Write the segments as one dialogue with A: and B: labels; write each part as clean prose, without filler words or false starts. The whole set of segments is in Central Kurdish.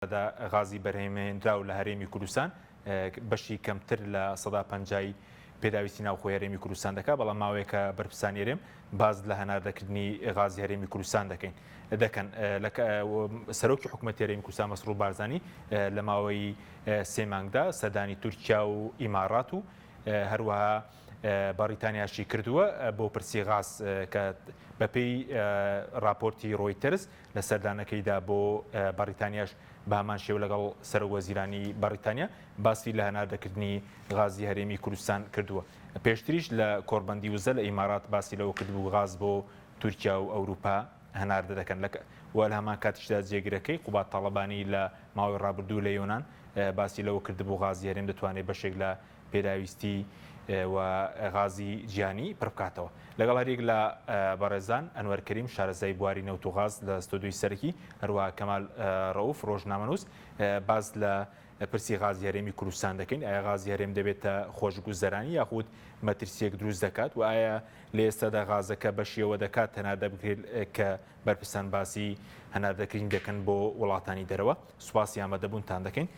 A: دا غازی بەرهەمهێنراو لە هەرێمی کوردستان بەشی کەمتر لە 50% پێداویستی ناوخۆی هەرێمی کوردستان دەکات، بەڵام ماوەیەکە بەرپرسانی هەرێم باس لە هەناردەکردنی غازی هەرێمی کوردستان دەکەین دەکەن. سەرۆکی حکوومەتی هەرێمی کوردستان مەسرور بارزانی لە ماوەی سێ مانگدا سەردانی تورکیا و ئیمارات و هەروەها بەڕیتانیاشی کردووە بۆ پرسی غاز کە بەپێی راپۆرتی ڕۆیتەرز لە سەردانەکەیدا بۆ بەڕیتانیاش بە هەمان شێوە لەگەڵ سەرۆک وەزیرانی بەڕیتانیا باسی لە هەناردەکردنی غازی هەرێمی کوردستان کردووە. پێشتریش لە کۆڕبەندی وزە لە ئیمارات باسی لەوە کردبوو غاز بۆ تورکیا و ئەوروپا هەناردە دەکەن و لە هەمان کاتیشدا جێگرەکەی قوباد تاڵەبانی لە ماوەی ڕابردوو لە یۆنان باسی لەوە کردبوو غازی هەرێم دەتوانێت بەشێک لە پێداویستی و غازی جیهانی پڕبکاتەوە. لەگەڵ هەریەک لە بەڕێزان ئەنوەر کەریم شارەزای بواری نەوت و غاز لە ستۆدیۆی سەرەکی، هەروەها کەمال ڕەئوف ڕۆژنامەنووس باس لە پرسی غازی هەرێمی کوردستان دەکەین. ئایا غازی هەرێم دەبێتە خۆشگوزەرانی یاخود مەترسییەک دروست دەکات و ئایا لە ئێستادا غازەکە بەشی ئەوە دەکات هەناردە بکرێت کە بەرپرسان باسی هەناردەکردنی دەکەن بۆ وڵاتانی دەرەوە؟ سوپاسی ئامادەبوونتان دەکەین.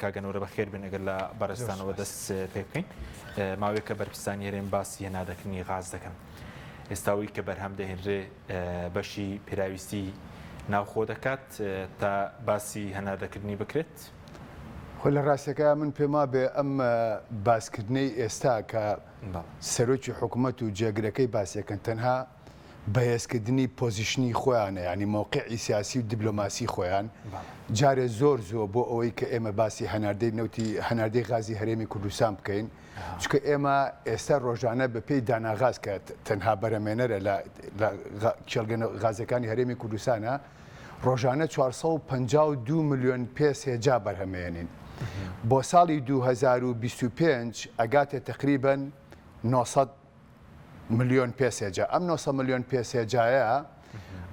A: کاک ئەنوەرە بەخێر بێن ئەگەر لە بەڕێزتانەوە دەست پێ بکەین. ماوەیەکە بەرپرسانی هەرێم باسی هەناردەکردنی غاز دەکەن. ئێستا ئەوەی کە بەرهەم دەهێنرێ بەشی پێداویستی ناوخۆ دەکات تا باسی هەناردەکردنی بکرێت؟
B: خۆ لە ڕاستەکە من پێم وابێ ئەم باسکردنەی ئێستا کە سەرۆکی حکوومەت و جێگرەکەی باسیەکەن تەنها بەهێزکردنی position ی خۆیانە یانی مەوقعی سیاسی و دیبلۆماسی خۆیان جارێ زۆر زووە بۆ ئەوەی کە ئێمە باسی هەناردەی نەوتی هەناردەی غازی هەرێمی کوردستان بکەین چونکە ئێمە ئێستا ڕۆژانە بە پێی داناغاز کە تەنها بەرەمێنەرە لە کێڵگە غازەکانی هەرێمی کوردستانە ڕۆژانە 452 ملیۆن پێ سێجا بەرهەمێنین بۆ ساڵی 2025 ئەگاتە تقریبا 900 ملیۆن پێ سێجا ئەم 900 ملیۆن پێ سێجایە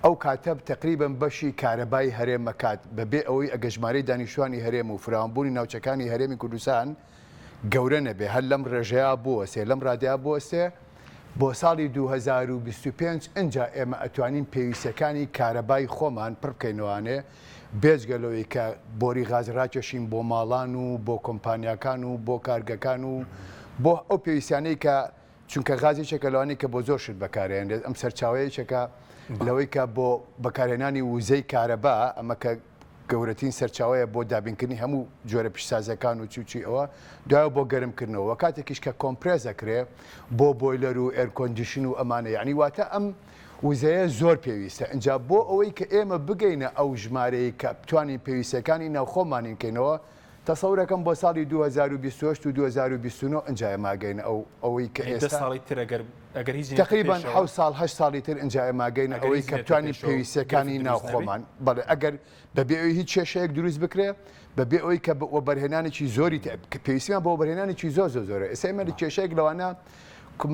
B: ئەو کاتە تقریبا بەشی کارەبای هەرێم ئەکات بەبێ ئەوەی ئەگە ژمارەی دانیشتوانی هەرێم و فراوانبوونی ناوچەکانی هەرێمی کوردستان گەورە نەبێ هەر لەم ڕێژەیە بوەستێ لەم ڕادەیە بوەستێ بۆ ساڵی 2025 ئنجا ئێمە ئەتوانین پێویستیەکانی کارەبای خۆمان پڕ بکەینەوانێ بێجگە لەوەی کە بۆری غاز ڕاکێشین بۆ ماڵان و بۆ کۆمپانیاکان و بۆ کارگەکان و بۆ ئەو پێویستیانەی کە چونکە غاز یەکێکە لەوانەی کە بۆ زۆر شت بەکارێنرێت ئەم سەرچاوەیە یەکێکە لەوەی کە بۆ بەکارهێنانی وزەی کارەبا ئەمە کە گەورەترین سەرچاوەیە بۆ دابینکردنی هەموو جۆرە پیشسازەکان و چی و چی ئەوە دوایە بۆ گەرمکردنەوە کاتێکیش کە compress ئەکرێ بۆ boiler و air condition و ئەمانە یعنی واتە ئەم وزەیە زۆر پێویستە ئینجا بۆ ئەوەی کە ئێمە بگەینە ئەو ژمارەی کە بتوانین پێویستیەکانی ناوخۆمانین کەینەوە تەسەورەکەم بۆ ساڵی 2028 و 2029 ئینجا ئێمە ئەگەینە ئەو ئەوەی کە
A: ئێستا دە ساڵی تر ئەگەر ئەگەر هیچ نێتە
B: تەقریبەن
A: پێشەوە
B: حەوت ساڵ هەشت ساڵی تر ئینجا ئێمە ئەگەینە
A: ئەگەر
B: ئەوەی
A: هیچ
B: کە
A: نێتە
B: بتوانین
A: پێشەوە گرفت
B: پێویستیەکانی
A: دروست نەبێ
B: ناوخۆمان بەڵێ ئەگەر بەبێ ئەوەی هیچ کێشەیەک دروست بکرێ بەبێ ئەوەی کە وەبەرهێنانێکی زۆری تێ کە پێویستیمان بە وەبەرهێنانێکی زۆر زۆر زۆرە ئێستا ئێمە لە کێشەیەک لەوانە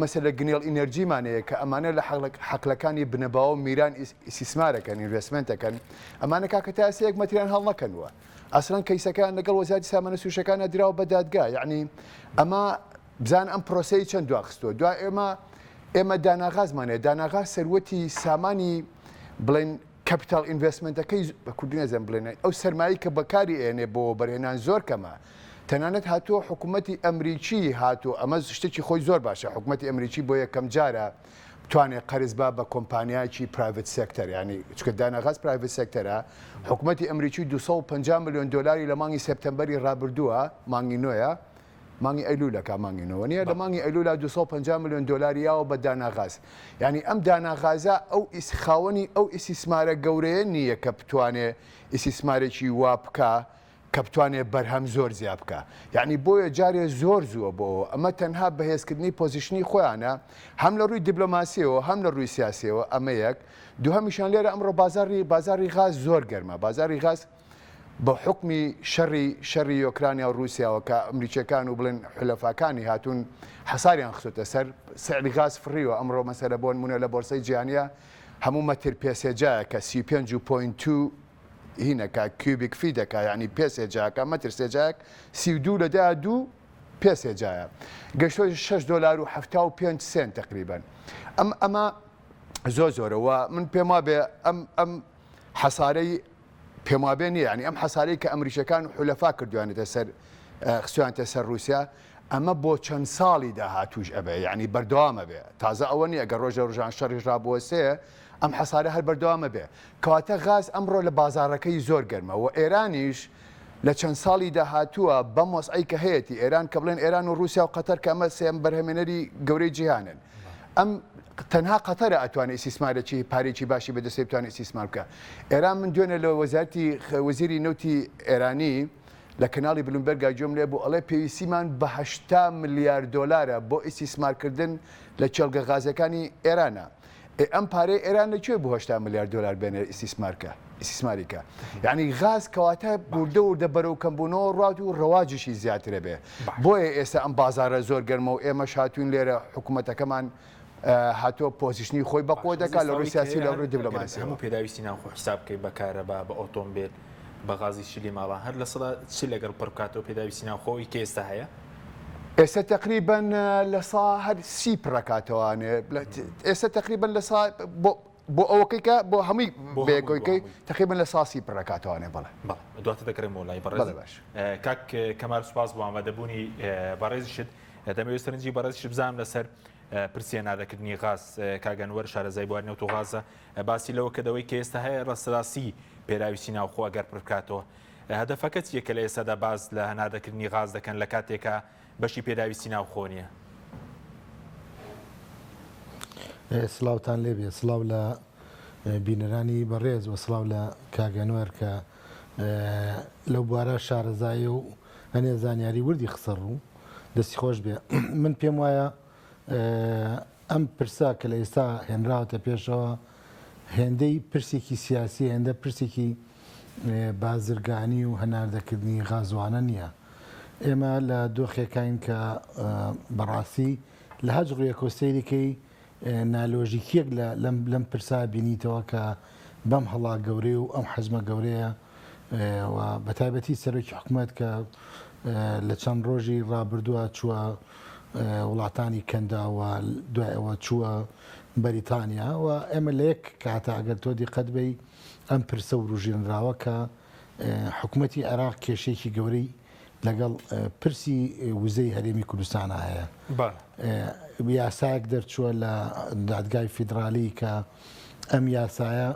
B: مەسەلە گنێڵ ئینەرجیمان هەیە کە ئەمانە لە حەقلەکانی بنەباوە و میران ئیسیسمارەکەن investment ەکەن ئەمانە کاکە تا ئێستا یەک مەتریان هەڵنەکەنوە ئەسڵەن کەیسەکەیان لەگەڵ وەزارەتی سامانە سروشتەکانە دراوە بە دادگا یعنی ئەمە بزان ئەم پرۆسەی چەند دواخستووە دوا ئێمە ئێمە داناغازمان هەیە داناغاز سەروەتی سامانی بڵێن capital investment ەکەی بە کوردی نازانم بڵێن ئەو سەرمایەی کە بەکاری ئێنێ بۆ وەبەرهێنان زۆر کەمە تەنانەت هاتووە حکوومەتی ئەمریکی هاتوو ئەمە شتێکی خۆی زۆر باشە حکوومەتی ئەمریکی بۆ یەکەم جارە بتوانێت قەرز با بە کۆمپانیایەکی private sector ینی چکە داناغاز private sector ە حکوومەتی ئەمریکی 250 میلیۆن دلاری لە مانگی سێپتەمبەری ڕابردووە مانگی نۆیە مانگی ئەیلولەکە مانگی نۆوە نیە لە مانگی ئەیلولا 250 ملیۆن دۆلاری یاوە بە داناغاز یعنی ئەم داناغازە ئەو خاوەنی ئەو ئیسیسمارە گەورەیە نییە کە بتوانێ ئیسیسمارێکی وا بکا کە بتوانێ بەرهەم زۆر زیا بکا یعنی بۆیە جارێ زۆر زووە بۆ ئەمە تەنها بەهێزکردنی position ی خۆیانە هەم لە ڕووی دیبلۆماسیەوە هەم لە ڕووی سیاسیەوە ئەمە یەک دووهەمیشان لێرە ئەمڕۆ بازاڕی بازاڕی غاز زۆر گەرمە بازاڕی غاز بە حوکمی شەڕی شەڕی یۆکرانیا و ڕووسیاوە کە ئەمریکیەکان و بڵێن حولەفاکانی هاتوون حەساریان خستۆتە سەر سعری غاز فڕیوە ئەمڕۆ مەسەلە بۆ نموونە لە بۆرسەی جیهانیە هەموو مەتر پێ سێجایەکە 35 و point two هینەکە cubic feet ەکە یعنی پێ سێجاکە مەتر سێجایەک 32 لە دا دوو پێ سێجایە گەشتۆ 6 دۆلار و 75 سێنت تقریبا ئەم ئەمە زۆر زۆرە و من پێم وابێ ئەم ئەم حەسارەی. پێم وابێ نییە یانی ئەم حەسارەی کە ئەمریکیەکان و حولەفا کردویانەتە سەر خستویانتە سەر رووسیا ئەمە بۆ چەند ساڵی داهاتووش ئەبێ یانی بەردەوام ئەبێ تازە ئەوە نییە گەر ڕۆژ لە ڕۆژان شەڕیش ڕابوەسێ ئەم حەسارە هەر بەردەوام ئەبێ کەواتە غاز ئەمڕۆ لە بازاڕەکەی زۆر گەرمە و ئێرانیش لە چەند ساڵی داهاتووە بەم وەزعەی کە هەیەتی ئێران کە بڵێن ئێران و ڕووسیا و قەتەر کە ئەمە سێیەم بەرهەمێنەری گەورەی جیهانن ئەم تەنها قەتەرە ئەتوانێت ئیسیسمارێکی پارێکی باشی بەدەستێ بتوانێت ئیسیسمار بکە ئێران من دوێنێ لە وەزارتی وەزیری نەوتی ئێرانی لە کەناڵی بلومبێرگا گوێم لێ بوو ئەڵێ پێویستیمان بە 80 ملیار دۆلارە بۆ ئیسیسمارکردن لە کێڵگە غازەکانی ئێرانە. ئێ ئەم پارەی ئێران لە کوێ بۆ 80 ملیار دۆلار بێنێ ئیسیسمار کە ئیسیسماری کە یعنی غاز کەواتە وردە وردە بەرەو کەمبوونەوە ڕات و ڕەواجیشی زیاترە بێ بۆیە ئێستا ئەم بازارە زۆر گەرمە و ئێمەش هاتوین لێرە حکوومەتەکەمان هاتووە position ی خۆی بەقوە دەکات لە ڕووی سیاسی لە ڕووی دیبلۆماسی
A: هەموو پێداویستی ناوخۆ حساب بکەی بە کارەبا بە ئۆتۆمبێل بە غازی شلی ماڵان هەر 40% لەگەڵ پڕ بکاتەوە پێداویستی ناوخۆی کە ئێستا هەیە؟
B: ئێستا تقریبا لە سا هەر 30 پڕەکاتەوانێ ئێستا تقریبا لە سا بۆ بۆ ئەوەکەی کە بۆ هەمووی بەیەکۆیکەی تقریبا لە ساسی پڕەکاتەوانێ بەڵێ
A: بەڵێ دواتر دەگەڕێمەوە لای بەڕێز باش کاک کەمال سوپاس بۆ ئامادەبوونی بەڕێزیشت دەمەوێت سەرنجی بەڕێزیشت بزانم لەسەر پرسی هەناردەکردنی غاز کاک ئەنوەر شارەزای بواری نەوت و غازە باسی لەوە کردەوەی کە ئێستا هەیە 30% پێداویستی ناوخۆ ئەگەر پڕ بکاتەوە هەدەفەکە چییە کە لە ئێستادا باس لە هەناردەکردنی غاز دەکەن لە کاتێکا بەشی پێداویستی ناوخۆ نییە؟
C: سڵاوتان لێبێ سڵاو لە بینەرانی بەڕێز و سڵاو لە کاک ئەنوەر کە لەو بوارە شارەزایە و هەنێ زانیاری وردی خستە ڕوو دەستی خۆش بێ من پێم وایە ئەم پرسە کە لە ئێستا هێنراوەتە پێشەوە هێندەی پرسێکی سیاسی هێندە پرسێکی بازرگانی و هەناردەکردنی غازوانە نییە ئێمە لە دۆخێکین کە بەڕاستی لە هەج ڕویەکەوە سەیریکەی نالۆژیکیەک لە لەم پرسا بینیتەوە کە بەم هەڵا گەورەی و ئەم حەجمە گەورەیە و بەتایبەتی سەرۆکی حکومەت کە لە چەند ڕۆژی ڕابردووە چووە وڵاتانی کەندا و دوای ئەوە چووە بەریتانیا و ئێمە لە یەک کاتە ئەگەر تۆ دیقەت بەی ئەم پرسە وروژێنراوە کە حکومەتی عێراق کێشەیەکی گەورەی لەگەڵ پرسی وزەی هەرێمی کوردستانە هەیە. یاسایەک دەرچووە لە دادگای فیدرالی کە ئەم یاسایە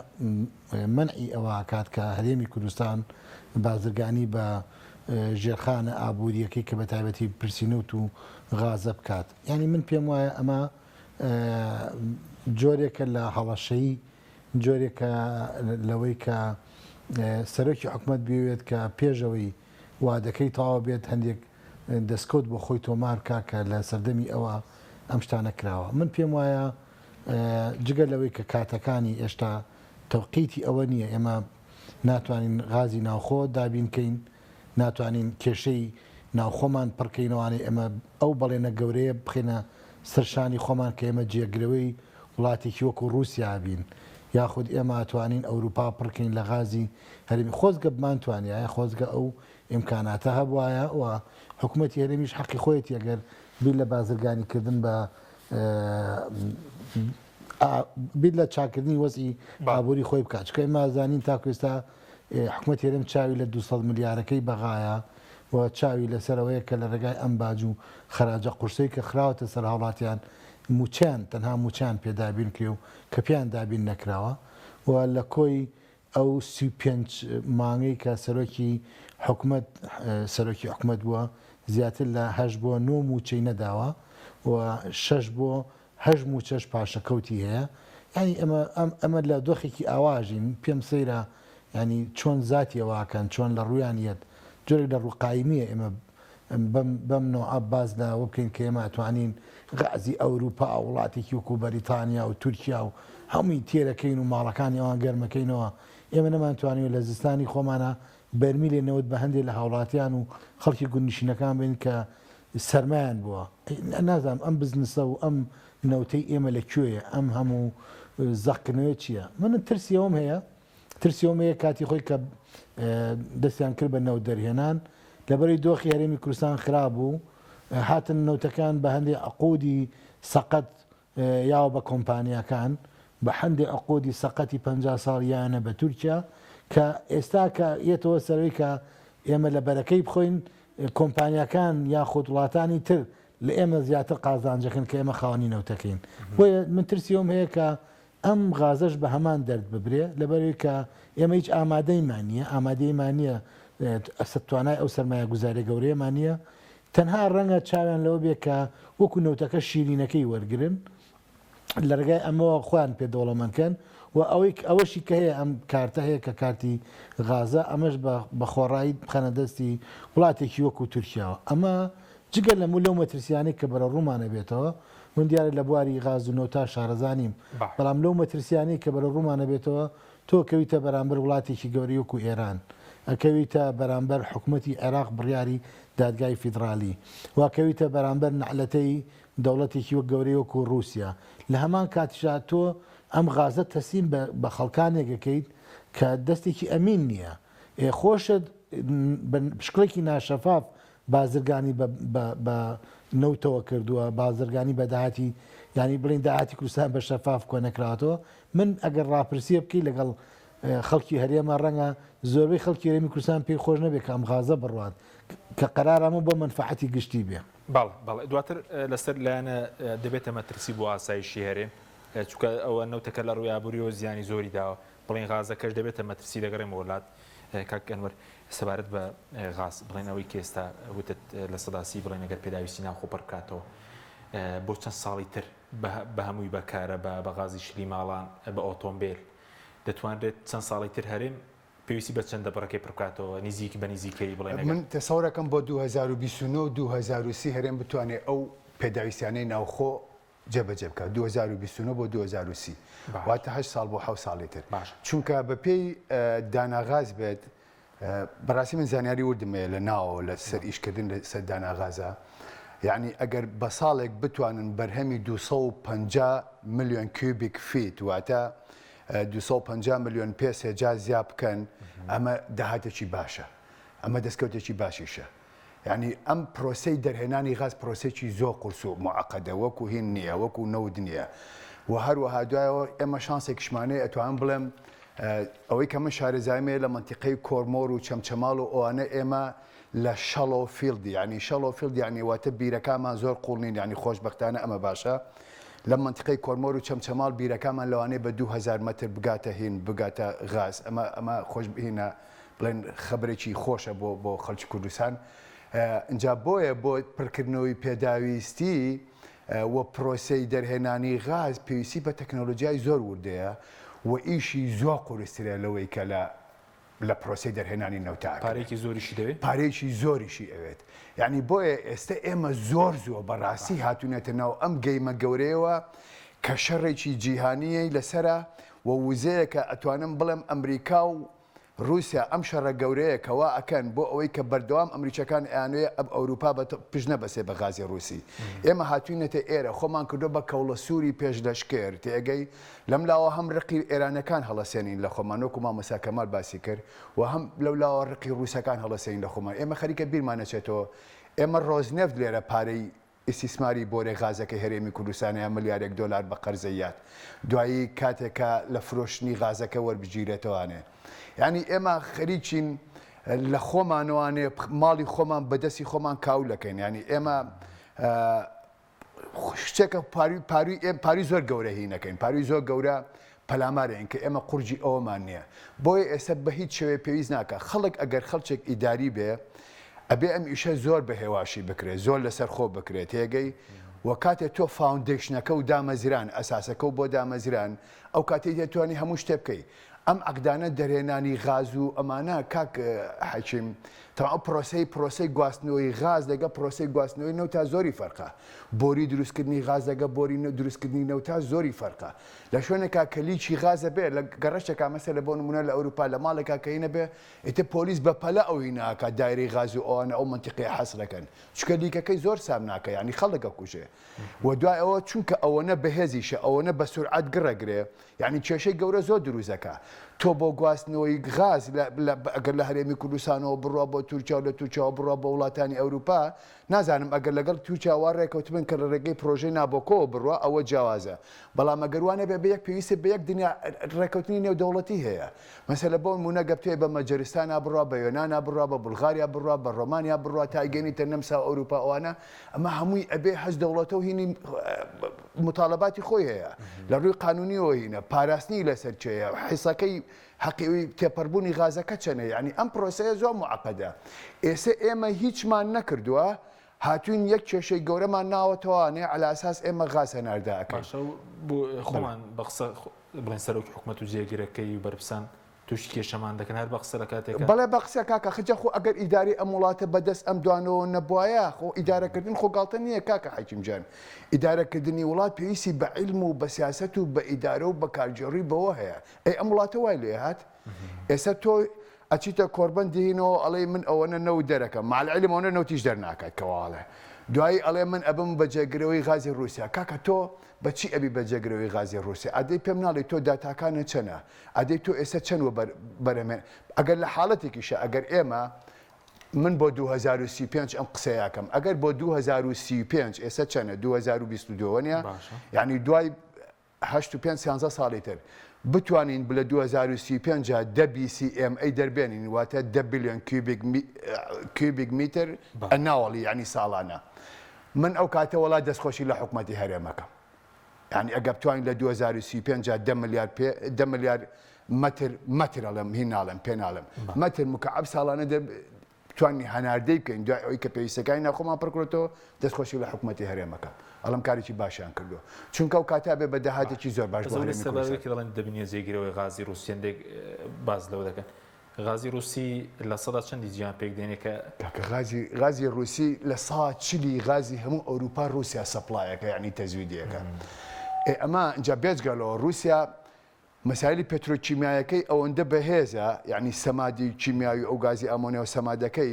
C: مەنعی ئەوە ئەکات کە هەرێمی کوردستان بازرگانی بە ژێرخانە ئابوورییەکەی کە بە تایبەتی پرسی نەوت و غازە بکات. یانی من پێم وایە ئەمە جۆرێکە لە هەڵەشەیی، جۆرێکە لەوەی کە سەرۆکی حکومەت بیەوێت کە پێش ئەوەی وادەکەی تەواو بێت هەندێک دەستکەوت بۆ خۆی تۆمار بکات کە لە سەردەمی ئەوە ئەم شتانە کراوە. من پێم وایە جگە لەوەی کە کاتەکانی ئێشتا تەوقیتی ئەوە نییە ئێمە ناتوانین غازی ناوخۆ دابین کەین، ناتوانین کێشەی ناوخۆمان پڕکەینەوانەی ئێمە ئەو بەڵێنە گەورەیە بخەینە سەر شانی خۆمان کە ئێمە جێگرەوەی وڵاتێکی وەکو ڕووسیا بین یاخود ئێمە ئەتوانین ئەوروپا پڕکەین لە غازی هەرێمی خۆزگە بمانتوانیایە خۆزگە ئەو ئیمکاناتە هەبوایە و حکومەتی هەرێمیش حەقی خۆیەتی ئەگەر بیر لە بازرگانی کردن بە بیر لە چاکردنی وەزعی ئابووری خۆی بکات چونکە ئێمە ئەزانین تاکو ئێستا حکومەتی هەرێم چاوی لە 200 ملیارەکەی بەغایە و چاوی لەسەر ئەوەیە کە لە ڕێگای ئەم باج و خەراجە قورسەی کە خراوەتە سەر هاوڵاتیان مووچەیان تەنها مووچەیان پێ دابین کرێ و کە پێیان دابین نەکراوە و لە کۆی ئەو 35 مانگەی کە سەرۆکی حکومەت سەرۆکی حکومەت بووە زیاتر لە هەشت بۆ نۆ مووچەی نەداوە و شەش بۆ هەشت مووچەش پاشەکەوتی هەیە یانی ئەمە ئەم ئەمە لە دۆخێکی ئاواژین پێم سەیرە یانی چۆن زاتی ئەوە ئەکەن چۆن لە ڕوویان یەت جۆرێک لە ڕووقایمیە ئێمە بەم بەم نەوعە باس لە ئەوە بکەین کە ئێمە ئەتوانین غازی ئەوروپا وڵاتێکی وەکو بەریتانیا و تورکیا و هەمووی تێرەکەین و ماڵەکانی ئەوان گەرمەکەینەوە ئێمە نەمانتوانیوە لە زستانی خۆمانە بەرمیلێ نەوت بە هەندێ لە هاوڵاتیان و خەڵکی گوندنشینەکان بین کە سەرمایان بووە نازانم ئەم بزنسە و ئەم نەوتەی ئێمە لە کوێیە ئەم هەموو زەقکردنەوەی چییە من ترسی ئەوم هەیە ترسی ئەوم هەیە کاتی خۆی کە دەستیان کرد بە نەوت دەرهێنان لەبەری دۆخی هەرێمی کوردستان خراپ بوو هاتن نەوتەکان بە هەندێک عقودی سەقەت یاوە بە کۆمپانیاکان بە هەندێ عقودی سەقەتی 50 ساڵ یانە بە تورکیا کە ئێستا کە یەتەوە سەرەوەی کە ئێمە لە بەرەکەی بخۆین کۆمپانیاکان یاخود وڵاتانی تر لە ئێمە زیاتر قازانجەکەن کە ئێمە خاوەنی نەوتەکەین. بۆیە من ترسی ئەوم هەیە کە ئەم غازەش بە هەمان دەرد ببرێ لەبەرئەوەی کە ئێمە هیچ ئامادەیمان نییە، ئامادەیمان نییە، توانای ئەو سەرمایەگوزاریە گەورەیەمان نییە، تەنها ڕەنگە چاویان لەوە بێ کە وەکو نەوتەکە شیرینەکەی وەرگرن، لە ڕێگای ئەمەوە خۆیان پێ دەوڵەمەند کەن و ئەوەی ئەوەشی کە هەیە ئەم کارتە هەیە کە کارتی غازە ئەمەش بە خۆڕایی بخەنە دەستی وڵاتێکی وەکو تورکیاوە. ئەمە جگە لەم و لەو مەترسیانەی کە بەرەوڕوومان ئەبێتەوە، من دیارە لە بواری غاز و نەوتا شارەزا نیم، بەڵام لەو مەترسیانەی کە بەرەوڕوومان ئەبێتەوە، تۆ کەویتە بەرامبەر وڵاتێکی گەورەی وەکو ئێران، ئەکەویتە بەرامبەر حکومەتی عێراق بڕیاری دادگای فیدڕالی، و ئەکەویتە بەرامبەر نەعلەتەی دەوڵەتێکی وەک گەورەی وەکو ڕووسیا. لە هەمان کاتیشا تۆ ئەم غازە تەسلیم بە خەڵکانێک ئەکەیت کە دەستێکی ئەمین نییە. ئێ خۆشت بە شکڵێکی ناشەفاف بازرگانی بە بە بە نەوتەوە کردووە، بازرگانی بە داهاتی یانی بڵێین داهاتی کوردستان بە شەفاف کۆ نەکراوەتەوە. من ئەگەر ڕاپرسییە بکەی لەگەڵ خەڵکی هەرێمە ڕەنگە زۆربەی خەڵکی هەرێمی کوردستان پێی خۆش نەبێت کە ئەم غازە بڕوات کە قەرارە ئەمە بۆ مەنفەعەتی گشتی بێ.
A: بەڵێ بەڵێ دواتر لەسەر لایەنە دەبێتە مەترسی بۆ ئاسایشی هەرێم چونکە ئەوە نەوتەکە لە ڕووی ئابووریەوە زیانی زۆری داوە بڵێن غازەکەش دەبێتە مەترسی دەگەڕێمەوە لات کاک ئەنوەر سەبارەت بە غاز بڵێن ئەوەی کە ئێستا وتت 30% بڵێن ئەگەر پێداویستی ناوخۆ پڕ بکاتەوە بۆ چەند ساڵی تر بە هەمووی بە کارەبا بە غازی شلی ماڵان بە ئۆتۆمبیل دەتوانرێت چەند ساڵی تر هەرێم پێویستی بە چەندە بڕەکەی پڕ بکاتەوە نزیک بە نزیکەی بڵێن
B: من تەسەورەکەم بۆ 2029 و 2030 هەرێم بتوانێت ئەو پێداویستیانەی ناوخۆ جێبەجێ بکات 2029 بۆ 2030 واتە هەشت ساڵ بۆ حەوت ساڵی تر چونکە بەپێی داناغاز بێت بەڕاستی من زانیاری وردم هەیە لە ناوەوە لە سەر ئیشکردن لە سەر داناغازە یعنی ئەگەر بە ساڵێک بتوانن بەرهەمی 250 ملیۆن cubic feet واتە 250 ملیۆن پێ سێجا زیا بکەن ئەمە داهاتێکی باشە ئەمە دەستکەوتێکی باشیشە یانی ئەم پرۆسەی دەرهێنانی غاز پرۆسەیەکی زۆر قورس و موعەقەدە وەکو هین نییە وەکو نەوت نییە و هەروەها دوایەوە ئێمە شانسێکیشمان هەیە ئەتوانم بڵێم ئەوەی کە من شارەزاییم هەیە لە مەنتیقەی کۆرمۆر و چەمچەماڵ و ئەوانە ئێمە لە shallow field یعنی shallow field یعنی واتە بیرەکانمان زۆر قوڵ نین یعنی خۆشبەختانە ئەمە باشە لە مەنتیقەی کۆرمۆر و چەمچەماڵ بیرەکانمان لەوانەیە بە 2000 مەتر بگاتە هین بگاتە غاز ئەمە ئەمە خۆش هینە بڵێن خەبەرێکی خۆشە بۆ بۆ خەڵکی کوردستان ئینجا بۆیە بۆ پڕکردنەوەی پێداویستی و پرۆسەی دەرهێنانی غاز پێویستی بە تەکنەلۆجیای زۆر وردەیە و ئیشی زۆر قورسترە لەوەی کە لە لە پرۆسەی دەرهێنانی نەوتا
A: پارێکی زۆریشی دەوێت
B: پارێکی زۆریشی ئەوێت یعنی بۆیە ئێستا ئێمە زۆر زووە بەڕاستی هاتوونەتە ناو ئەم گەیمە گەورەیەوە کە شەڕێکی جیهانیی لەسرە و وزەیەکە ئەتوانم بڵێم ئەمریکا و ڕووسیا ئەم شەڕە گەورەیە کە وا ئەکەن بۆ ئەوەی کە بەردەوام ئەمریکیەکان ئەیانەوێ ئەب ئەوروپا بە پشت نەبەسێ بە غازی ڕووسی ئێمە هاتوینەتە ئێرە خۆمان کردوە بە کەوڵە سووری پێش لەشکر تێئەگەی لەم لاوە هەم ڕقی ئێرانەکان هەڵەسێنین لە خۆمان وەکو مامۆستا کەمال باسی کرد و هەم لەو لاوە ڕقی ڕووسەکان هەڵەسێنین لە خۆمان ئێمە خەریکە بیرمان ئەچێتەوە ئێمە ڕۆزنێفت لێرە پارەی ئیستیسماری بۆرێ غازەکەی هەرێمی کوردستانەیە ملیارێک دۆلار بە قەرزەیات دوایی کاتێک کە لە فرۆشتنی غازەکە وەربگیرێتەوانێ یانی ئێمە خەریکین لە خۆمانەوانێ ماڵی خۆمان بەدەستی خۆمان کاولەکەین یانی ئێمە شتێکە پاروی پاروی ئێم پاروی زۆر گەورە هینەکەین پاروی زۆر گەورە پەلامارێن کە ئێمە قورجی ئەوەمان نییە بۆیە ئێستا بە هیچ شێوەیە پێویست ناکا خەڵک ئەگەر خەڵکێک ئیداری بێ ئەبێ ئەم ئیشە زۆر بە هێواشی بکرێ زۆر لەسەر خۆ بکرێ تێگەی و کاتێ تۆ foundation ەکە و دامەزران ئەساسەکە و بۆ دامەزران ئەو کاتەی دەتوانی هەموو شتێ بکەی ئەم عەقدانە دەرهێنانی غاز و ئەمانە کاک حەکیم تەواو ئەو پرۆسەی پرۆسەی گواستنەوەی غاز لەگە پرۆسەی گواستنەوەی نەوتا زۆری فەرقە بۆری دروستکردنی غاز لەگە بۆری دروستکردنی نەوتا زۆری فەرقە لە شوێنێکا کە leak ی غازە بێ لە گەڕەکێکا مەسەلە بۆ نمونە لە ئەوروپا لە ماڵێکا کە هینە بێ ئیتر پۆلیس بە پەلە ئەو هینە ئەکا دایرەی غاز و ئەوانە ئەو مەنتیقەیە حەسرەکەن چونکە leak ەکەی زۆر سامناکە یانی خەڵک ئەکوژێ و دوای ئەوە چونکە ئەوەنە بەهێزیشە ئەوەنە بە سورعەت گڕەگرێ یانی کێشەی گەورە زۆر دروست ئەکا. تۆ بۆ گواستنەوەی غاز ئەگەر لە هەرێمی کوردستانەوە بڕوا بۆ تورکیا و لە تورکیاوە بڕوا بۆ وڵاتانی ئەوروپا، نازانم ئەگەر لەگەڵ تورکیا وا ڕێکەوتبن کە لە ڕێگەی پرۆژەی نابۆکۆوە بڕوا ئەوە جیاوازە، بەڵام ئەگەر وا نەبێ بە یەک پێویستت بە یەک دنیا ڕێکەوتنی نێودەوڵەتی هەیە. مەسەلە بۆ نموونە گەر بتەوێ بە مەجەرستانا بڕوا، بە یۆنانا بڕوا، بە بولغاریا بڕوا، بە ڕۆمانیا بڕوا تا ئەگەینیتە نەمسا و ئەوروپا ئەوانە ئەمە هەمووی ئەبێ هەشت دەوڵەتە و هینی متاڵەباتی خۆی هەیە لە ڕووی قانونیەوە هینە پاراستنی لەسەر کێیە حیسەکەی حەقی ئەوی تێپەربوونی غازەکە چەنە یعنی ئەم پرۆسەیە زۆر معقدە ئێستا ئێمە هیچمان نەکردووە هاتوین یەک کێشەی گەورەمان ناوەتەوانێ عەلا ئەساس ئێمە غاز هەناردە ئەکەین.
A: باشە بۆ خۆمان بە قسە بڵێن سەرۆکی حکومەت و جێگرەکەی و بەرپرسان تووشی کێشەمان دەکەن هەر بە قسە لە کاتێکا.
B: بەڵێ بە قسە کاکە خجە خۆ ئەگەر ئیدارەی ئەم وڵاتە بە دەست ئەم دوانەوە نەبوایە خۆ ئیدارەکردن خۆ گاڵتە نییە کاکە حەکیم جان ئیدارەکردنی وڵات پێویستی بە عیلم و بە سیاسەت و بە ئیدارە و بە کارگێڕی بەوە هەیە ئەی ئەم وڵاتە وای لێ هات ئێستا تۆ ئەچیتە کۆربەند دێینەوە ئەڵێی من ئەوەنە نەوت دەرەکەم مع العلم ئەوەنە نەوتیش دەرناکات کەوا ئەڵێ دوایی ئەڵێ من ئەبم بە جێگرەوەی غازی ڕووسیا کاکە تۆ بە چی ئەبی بە جێگرەوەی غازی ڕووسیا ئەدەی پێم ناڵێی تۆ داتاکانت چەنە ئەدەی تۆ ئێستا چەند وەبەر بەرهەمێن ئەگەر لە حاڵەتێکیشە ئەگەر ئێمە من بۆ 2035 ئەم قسەیەکەم ئەگەر بۆ 2035 ئێستا چەنە 2022 وەنیە یعنی دوای هەشت و پێنج سیانزە ساڵی تر بتوانین لە 2035 دا دە BCMA دەربێنین واتە دە بلیۆن cubic meter annually یعنی ساڵانە من ئەو کاتە وەڵا دەستخۆشی لە حکومەتی هەرێمەکەم یعنی ئەگە بتوانین لە 2035 دا دە ملیار پێ دە ملیار مەتر مەتر ئەڵێم هین ناڵێم پێ ناڵێم مەتر مکعب ساڵانە بتوانین هەناردەی بکەین دوای ئەوەی کە پێویستەکانی ناوخۆمان پڕکرێتەوە، دەستخۆشی لە حکومەتی هەرێمەکەم ئەڵێم کارێکی باشیان کردووە، چونکە ئەو کاتە ئەبێ بە داهاتێکی زۆر باش بۆ
A: بەس ئەوەی
B: هەرێمی
A: سەبارەت
B: کوردستان.
A: کە دەڵێن دەبینە جێگرەوەی غازی ڕووسی هەندێک باس لەوە دەکەن غازی ڕووسی لە سەدا چەندی جیهان پێک دێنێ کە
B: کاکە غازی غازی ڕووسی لە سا چلی غازی هەموو ئەوروپا ڕووسیا supply ەکە یانی تەزویدیەکە ئێ ئەمە ئینجا بێجگە لەوە ڕووسیا مەسایلی پێترۆکیمیایەکەی ئەوەندە بەهێزە، یەعنی سەمادی کیمیاوی ئەو گازی ئامۆنیا و سەمادەکەی،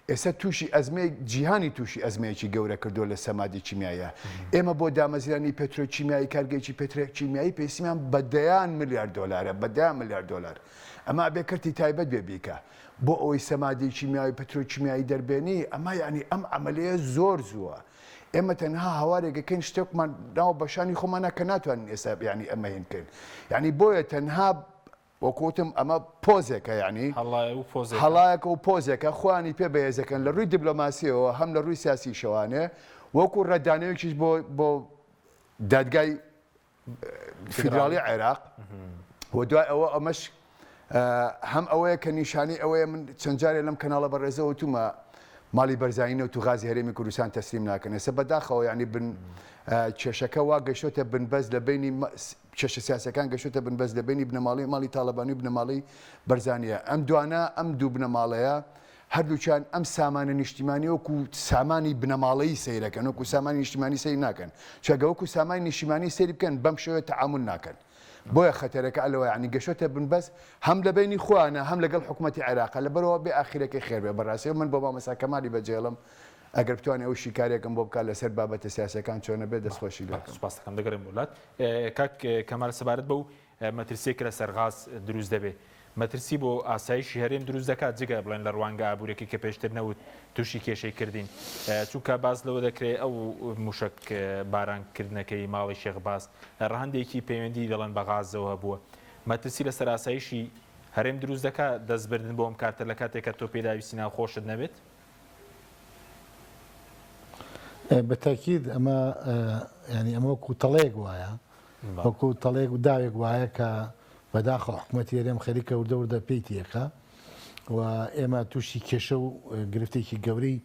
B: ئێستا تووشی ئەزمەیەک، جیهانی تووشی ئەزمەیەکی گەورە کردووە لە سەمادی کیمیاییە. ئێمە بۆ دامەزرانی پێترۆکیمیایی، کارگەیەکی پێترۆکیمیایی پێویستیمان بە دەیان ملیار دۆلارە، بە دەیان ملیار دۆلار. ئەمە ئەبێ کەرتی تایبەت بێ بیکا. بۆ ئەوەی سەمادی کیمیاوی پترۆکیمیایی دەربێنی، ئەمە یەعنی ئەم عەمەلیەیە زۆر زووە. ئێمە تەنها هاوارێک ئەکەین شتێکمان ناوە بەشانی خۆمانە کە ناتوانین ئێستا یعنی ئەمە هین بکەین یعنی بۆیە تەنها وەکوتم ئەمە پۆزێکە یعنی
A: هەڵایە و پۆزێکە.
B: هەڵایەکە و پۆزێکە خۆیانی پێ بەهێزەکەن لە ڕووی دیبلۆماسیەوە هەم لە ڕووی سیاسیشەوانێ وەکو ڕەتدانەوەیەکیش بۆ بۆ دادگای فیدراڵی عێراق و دوای ئەوە ئەمەش هەم ئەوەیە کە نیشانی ئەوەیە من چەند جارێ لەم کەناڵە بەڕێزەوە وتومە ماڵی بەرزانی نەوت و غازی هەرێمی کوردستان تەسلیم ناکەن ئێستا بەداخەوە یعنی بن کێشەکە وا گەشتۆتە بنبەست لە بینی کێشە سیاسەکان گەشتۆتە بنبەست لە بینی بنەماڵی ماڵی تاڵەبانی و بنەماڵی بەرزانیە ئەم دوانە ئەم دوو بنەماڵەیە هەردووکیان ئەم سامانە نیشتیمانیە وەکو سامانی بنەماڵەیی سەیرەکەن، وەکو سامانی نیشتیمانی سەیر ناکەن، چونکە وەکو سامانی نیشتیمانی سەیری بکەن بەم شێوەیە تەعامول ناکەن. بۆیە خەتەرەکە لەوە یانی گەشتۆتە بنبەست هەم لە بەینی خۆیانە هەم لەگەڵ حکومەتی عێراقە، لەبەرئەوە بێ ئاخیرەکەی خێر بێ. بەڕاستی من بۆ مامۆستا کەمالی بەجێڵم ئەگەر بتوانێ ئەو شیکارێکم بۆ بکات لەسەر بابەتە سیاسیەکان چۆنە بێ دەستخۆشی لێ ئەکەم.
A: سوپاست دەکەم. دەگەڕێم بۆ لات کاک کەمال سەبارەت بەو مەترسیەک کە لەسەر غاز دروست دەبێت مەترسی بۆ ئاسایشی هەرێم دروست دەکات جگە بڵێن لە ڕوانگە ئابوورەکەی کە پێشتر نەوت تووشی کێشەی کردین چونکە باس لەوە دەکرێت ئەو موشک بارانکردنەکەی ماڵی شێخ باز ڕەهەندێکی پەیوەندی دەڵێن بە غازەوە هەبووە مەترسی لەسەر ئاسایشی هەرێم دروست دەکات دەستبردن بۆ ئەم کارتە لە کاتێک کە تۆ پێداویستی ناوخۆشت نەبێت؟
C: بە تاکید ئەمە ینی ئەمە وەکو تەڵەیەک وایە وەکو تەڵەیەک و داوێک وایە کە بەداخەوە حکوومەتی هەرێم خەریکە وردە وردە پێی تێکا و ئێمە تووشی کێشە و گرفتێکی گەورەی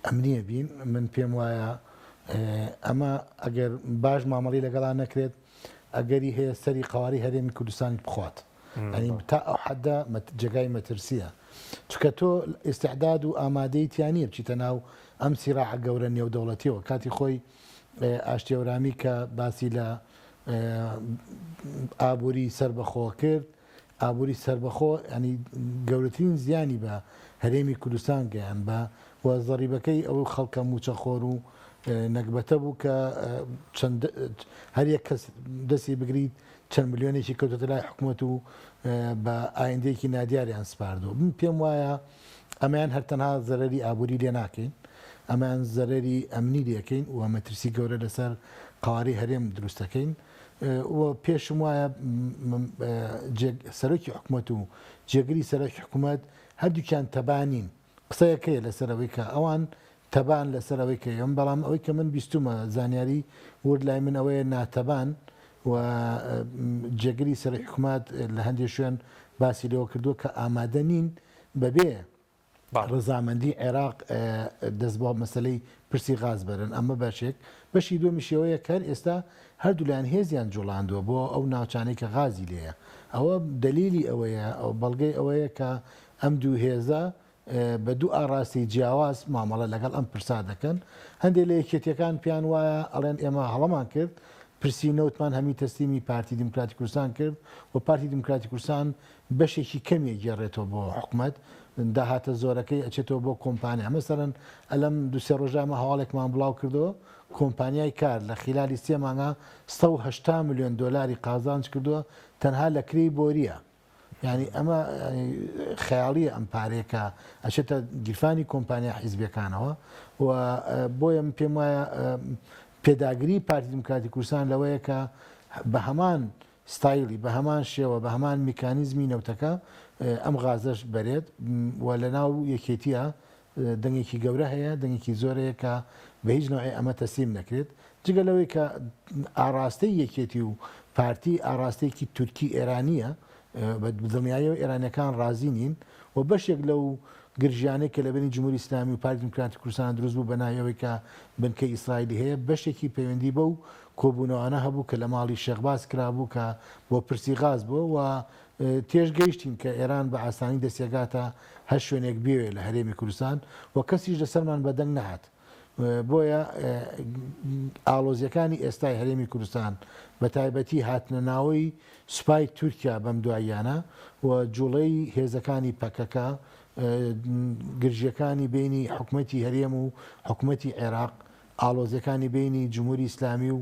C: ئەمنیە بین من پێم وایە ئەمە ئەگەر باش مامەڵی لەگەڵا نەکرێت ئەگەری هەیە سەری قواری هەرێمی کوردستانی بخوات ئەنی تا ئەو حەدە جێگای مەترسیە چونکە تۆ ئیستعداد و ئامادەی تیا نییە بچیتە ناو ئەم سیراعە گەورە نێودەوڵەتیەوە کاتی خۆی ئاشتی هەورامی کە باسی لە ئابووری سەربەخۆ کرد ئابووری سەربەخۆ ینی گەورەترین زیانی بە هەرێمی کوردستان گەیان بە و زەریبەکەی ئەو خەڵکە موچەخۆر و نەگبەتە بوو کە چەند هەر یەک کەس دەستی بگریت چەند ملیۆنێکی کەوتۆتە لای حکومەت و بە ئایندەیەکی نادیاریان سپاردووە. من پێم وایە ئەمەیان هەر تەنها زەرەری ئابووری لێ ناکەین، ئەمەیان زەرەری ئەمنی لێکەین و مەترسی گەورە لەسەر قەوارەی هەرێم دروست دەکەین و پێشم وایە سەرۆکی حکومەت و جێگری سەرۆکی حکومەت هەردووکیان تەبا نین. قسەیەک هەیە لەسەر ئەوەی کە ئەوان تەبان لەسەر ئەوەی کە یەم، بەڵام ئەوەی کە من بیستومە زانیاری ورد لای من ئەوەیە ناتەبان و جێگری سەرۆکی حکومەت لە هەندێ شوێن باسی لەوە کردووە کە ئامادە نین بەبێ ڕەزامەندی عێراق دەست بۆ مەسەلەی پرسی غاز بەرن، ئەمە بەشێک، بەشی دووەمیش ئەوەیە کە هەر ئێستا هەردوولایان هێزیان جوڵاندووە بۆ ئەو ناوچانەی کە غازی لێیە، ئەوە دەلیلی ئەوەیە، بەڵگەی ئەوەیە کە ئەم دوو هێزە بە دوو ئاڕاستەی جیاواز مامەڵە لەگەڵ ئەم پرسە دەکەن. هەندێک لە یەکێتییەکان پێیان وایە ئەڵێن ئێمە هەڵەمان کرد، پرسی نەوتمان هەمی تەسلیمی پارتی دیموکراتی کوردستان کرد و پارتی دیموکراتی کوردستان بەشێکی کەمی ئەگێڕێتەوە بۆ حکومەت، داهاتە زۆرەکەی ئەچێتەوە بۆ کۆمپانیا. مەسەلەن ئەلەم دوو سێ ڕۆژە ئەمە هەواڵێکمان بڵاو کردەوە، کۆمپانیای کار لە خیلالی سێ مانگا 180 ملیۆن دۆلاری قازانج کردووە تەنها لە کرێی بۆرییە. یانی ئەمە خەیاڵیە ئەم پارەیە کە ئەچێتە گیرفانی کۆمپانیا حیزبیەکانەوە و بۆیە من پێم وایە پێداگری پارتی دیموکراتی کوردستان لەوەیە کە بە هەمان ستایلی بە هەمان شێوە بە هەمان میکانیزمی نەوتەکە ئەم غازەش بەرێت و لە ناو یەکێتیە دەنگێکی گەورە هەیە، دەنگێکی زۆر هەیە کە بە هیچ نەوعێ ئەمە تەسلیم نەکرێت. جگە لەوەی کە ئاڕاستەی یەکێتی و پارتی ئاڕاستەیەکی تورکی ئێرانییە، بە دڵنیاییەوە ئێرانییەکان ڕازی نین و بەشێک لەو گرژیانەی کە لە بەینی جمهوری ئیسلامی و پارتی دیموکراتی کوردستان دروست بوو بە ناوی ئەوەی کە بنکەی ئیسرائیلی هەیە، بەشێکی پەیوەندی بەو کۆبوونەوانە هەبوو کە لە ماڵی شێخ باز کرابوو کە بۆ پرسی غاز بوو و تێش گەیشتین کە ئێران بە ئاسانی دەستیەگاتە هەر شوێنێک بیەوێ لە هەرێمی کوردستان و کەسیش لەسەرمان بەدەنگ نەهات. بۆیە ئاڵۆزیەکانی ئێستای هەرێمی کوردستان بە تایبەتی هاتنە ناوەی سوپای تورکیا بەم دواییانە و جوڵەی هێزەکانی پەکەکە، گرژیەکانی بەینی حکومەتی هەرێم و حکومەتی عێراق، ئاڵۆزیەکانی بەینی جمهوری ئیسلامی و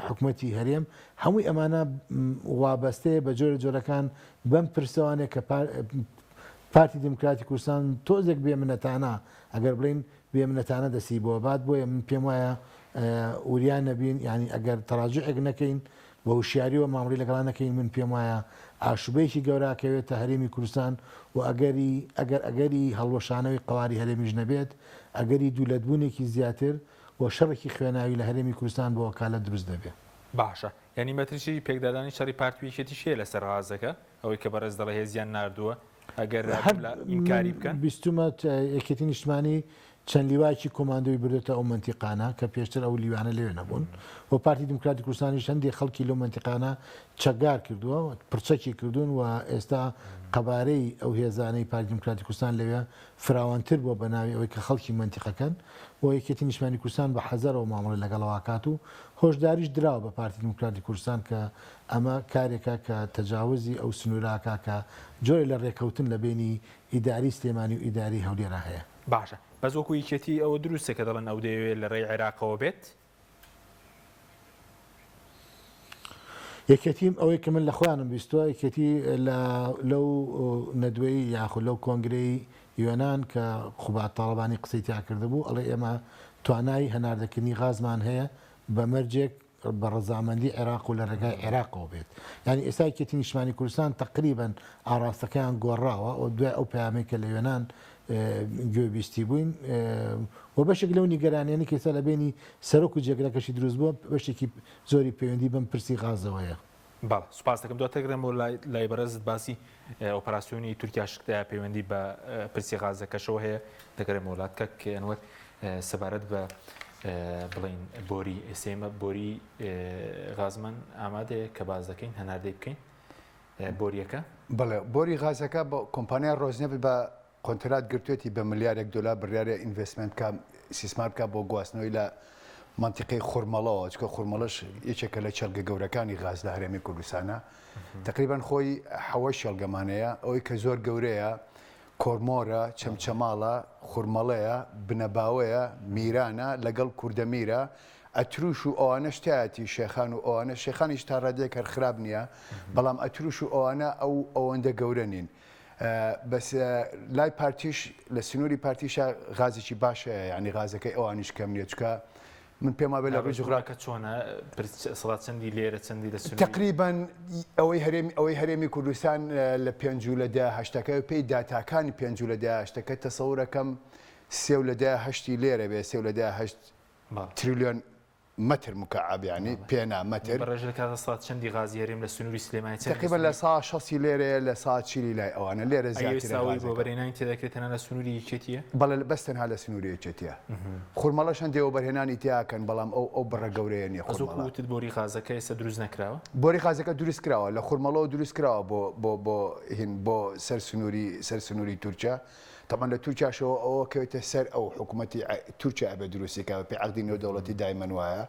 C: حکومەتی هەرێم، هەمووی ئەمانە وابەستەیە بە جۆرە جۆرەکان بەم پرسەوانێ کە پارتی دیموکراتی کوردستان تۆزێک بێ منەتانە ئەگەر بڵێین بێ منەتانە دەستی بۆ بات، بۆیە من پێم وایە وریا نەبین، یانی ئەگەر تەراجوعێک نەکەین بە هوشیاریەوە مامەڵەی لەگەڵا نەکەین من پێم وایە ئاشوبەیەکی گەورە ئەکەوێتە هەرێمی کوردستان و ئەگەری ئەگەر ئەگەری هەڵوەشانەوەی قەواری هەرێمیش نەبێت ئەگەری دوولەتبوونێکی زیاتر و شەڕێکی خوێناوی لە هەرێمی کوردستان بە وەکالەت دروست دەبێ.
A: باشە یانی مەترسی پێکدادانی شەڕی پارتی و یەکێتیش هەیە لەسەر غازەکە ئەوەی کە بەڕێز دەڵێ هێزیان ناردووە ئەگەر
C: هەر
A: لە ئینکاری بکەن؟
C: بیستومە یەکێتی نیشتمانی چەند لیوایەکی کۆماندۆی بردۆتە ئەو مەنتیقانە کە پێشتر ئەو لیوانە لەوێ نەبوون و پارتی دیموکراتی کوردستانیش هەندێک خەڵکی لەو مەنتیقانە چەکدار کردووە پڕچەکی کردوون و ئێستا قەبارەی ئەو هێزانەی پارتی دیموکراتی کوردستان لەوێ فراوانتر بووە بە ناوی ئەوەی کە خەڵکی مەنتیقەکەن و یەکێتی نیشتمانی کوردستان بە حەزەرەوە مامەڵە لەگەڵەوە کات و هۆشداریش دراوە بە پارتی دیموکراتی کوردستان کە ئەمە کارێکە کە تەجاوزی ئەو سنوورە ئەکا کە جۆرێ لە رێکەوتن لە بەینی ئیداری سلێمانی و ئیداری هەولێرا هەیە.
A: باشە بەس وەکو یەکێتی ئەوە دروستە کە دەڵێن ئەو دەیەوێ لە رێی عێراقەوە بێت؟
C: یەکێتی ئەوەی کە من لە خۆیانم بیستووە یەکێتی لە لەو نەدوەی یاخود لەو کۆنگرەی یۆنان کە قوباد تاڵەبانی قسەی تیا کردبوو ئەڵێ ئێمە توانای هەناردەکردنی غازمان هەیە بە مەرجێک بە ڕەزامەندی عێراق و لە ڕێگای عێراقەوە بێت. یانی ئێستا یەکێتی نیشتمانی کوردستان تەقریبەن ئاڕاستەکەیان گۆڕاوە و دوای ئەو پەیامەی کە لە یۆنان گوێ بیستی بووین و بەشێک لەو نیگەرانیانەی کە ئێستا لە بەینی سەرۆک و جێگرەکەشی دروست بووە بەشێکی زۆری پەیوەندی بەم پرسی غازەوەیە.
A: بەڵێ سوپاست دەکەم. دواتر گەڕێمەوە لای بەڕێزت باسی ئۆپەراسیۆنی تورکیا شکتایە پەیوەندی بە پرسی غازەکەشەوە هەیە دەگەڕێمەوە لات کاک ئەنوەر سەبارەت بە بڵین بۆری ئێسێمە بۆری غازمان ئامادەیە کە باز دەکەین هەناردەی بکەین بۆریەکە
B: بەڵێ بۆری غازەکە بە کۆمپانیای ڕۆزنێفت بە کۆنترات گرتوێتی بە ملیارێک دۆلار بڕیارە investment بکا ئیستیسمار بکا بۆ گواستنەوەی لە مەنتیقەی خورمەڵەوە چونکە خورمەڵەش یەکێکە لە چێڵگە گەورەکانی غاز لە هەرێمی کوردستانە تقریبا خۆی حەوە چێڵگەمانەیە ئەوەی کە زۆر گەورەیە. کۆرمۆرە، چەمچەماڵە، خورمەڵەیە، بنەباوەیە، میرانە، لەگەڵ کوردەمیرە، ئەتروش و ئەوانەش تایەتی، شێخان و ئەوانە، شێخانیش تا ڕادەیەک هەر خراپ نییە، بەڵام ئەتروش و ئەوانە ئەو ئەوەندە گەورە نین. بەس لای پارتیش لە سنووری پارتیشا غازێکی باش هەیە، یانی غازەکەی ئەوانیش کەم نییە، چونکە من پێم وابێ لە ڕووی جوغرافیا.
A: کە چۆنە سەدا چەندی لێرە چەندی لە سنووری؟
B: تەقریبەن ئەوەی هەرێمی ئەوەی هەرێمی کوردستان لە پێنج و لە دە هەشتەکە پێی داتاکانی پێنج و لە دە هەشتەکە تەسەورەکەم سێ و لە دە هەشتی لێرە بێ سێ و لە دە هەشت تریلیۆن مەتر مکعب یانی پێنا مەتر.
A: بە ڕێژە دەکاتە سا چەندی غازی هەرێم لە سنووری سلێمانی چەندی لە
B: تەقریبەن لە سا شەستی لێرەیە لە سا چلی لای ئەوانە لێرە
A: ئەی
B: زیاترە
A: ئێستا ئەوەی
B: غازەکە.
A: وەبەرهێنانی تێدا کرێ تەنها لە سنووری یەکێتییە؟
B: بەڵێ بەس تەنها لە سنووری یەکێتییە. خورمەڵەش هەندێ وەبەرهێنانی تیا ئەکەن بەڵام ئەو ئەو بڕە گەورەیە نییە
A: بەس وەکوو
B: خورمەڵە.
A: وتت بۆری غازەکە ئێستا دروست نەکراوە؟
B: بۆری غازەکە دروست کراوە لە خورمەڵەوە دروست کراوە بۆ بۆ بۆ هین بۆ سەر سنووری سەر سنووری تورکیا. تەبعەن لە تورکیاشەوە ئەوە کەوێتە سەر ئەو حکومەتی تورکیا ئەبێ دروستی کا بەپێی عەقدی نێودەوڵەتی دایمەن وایە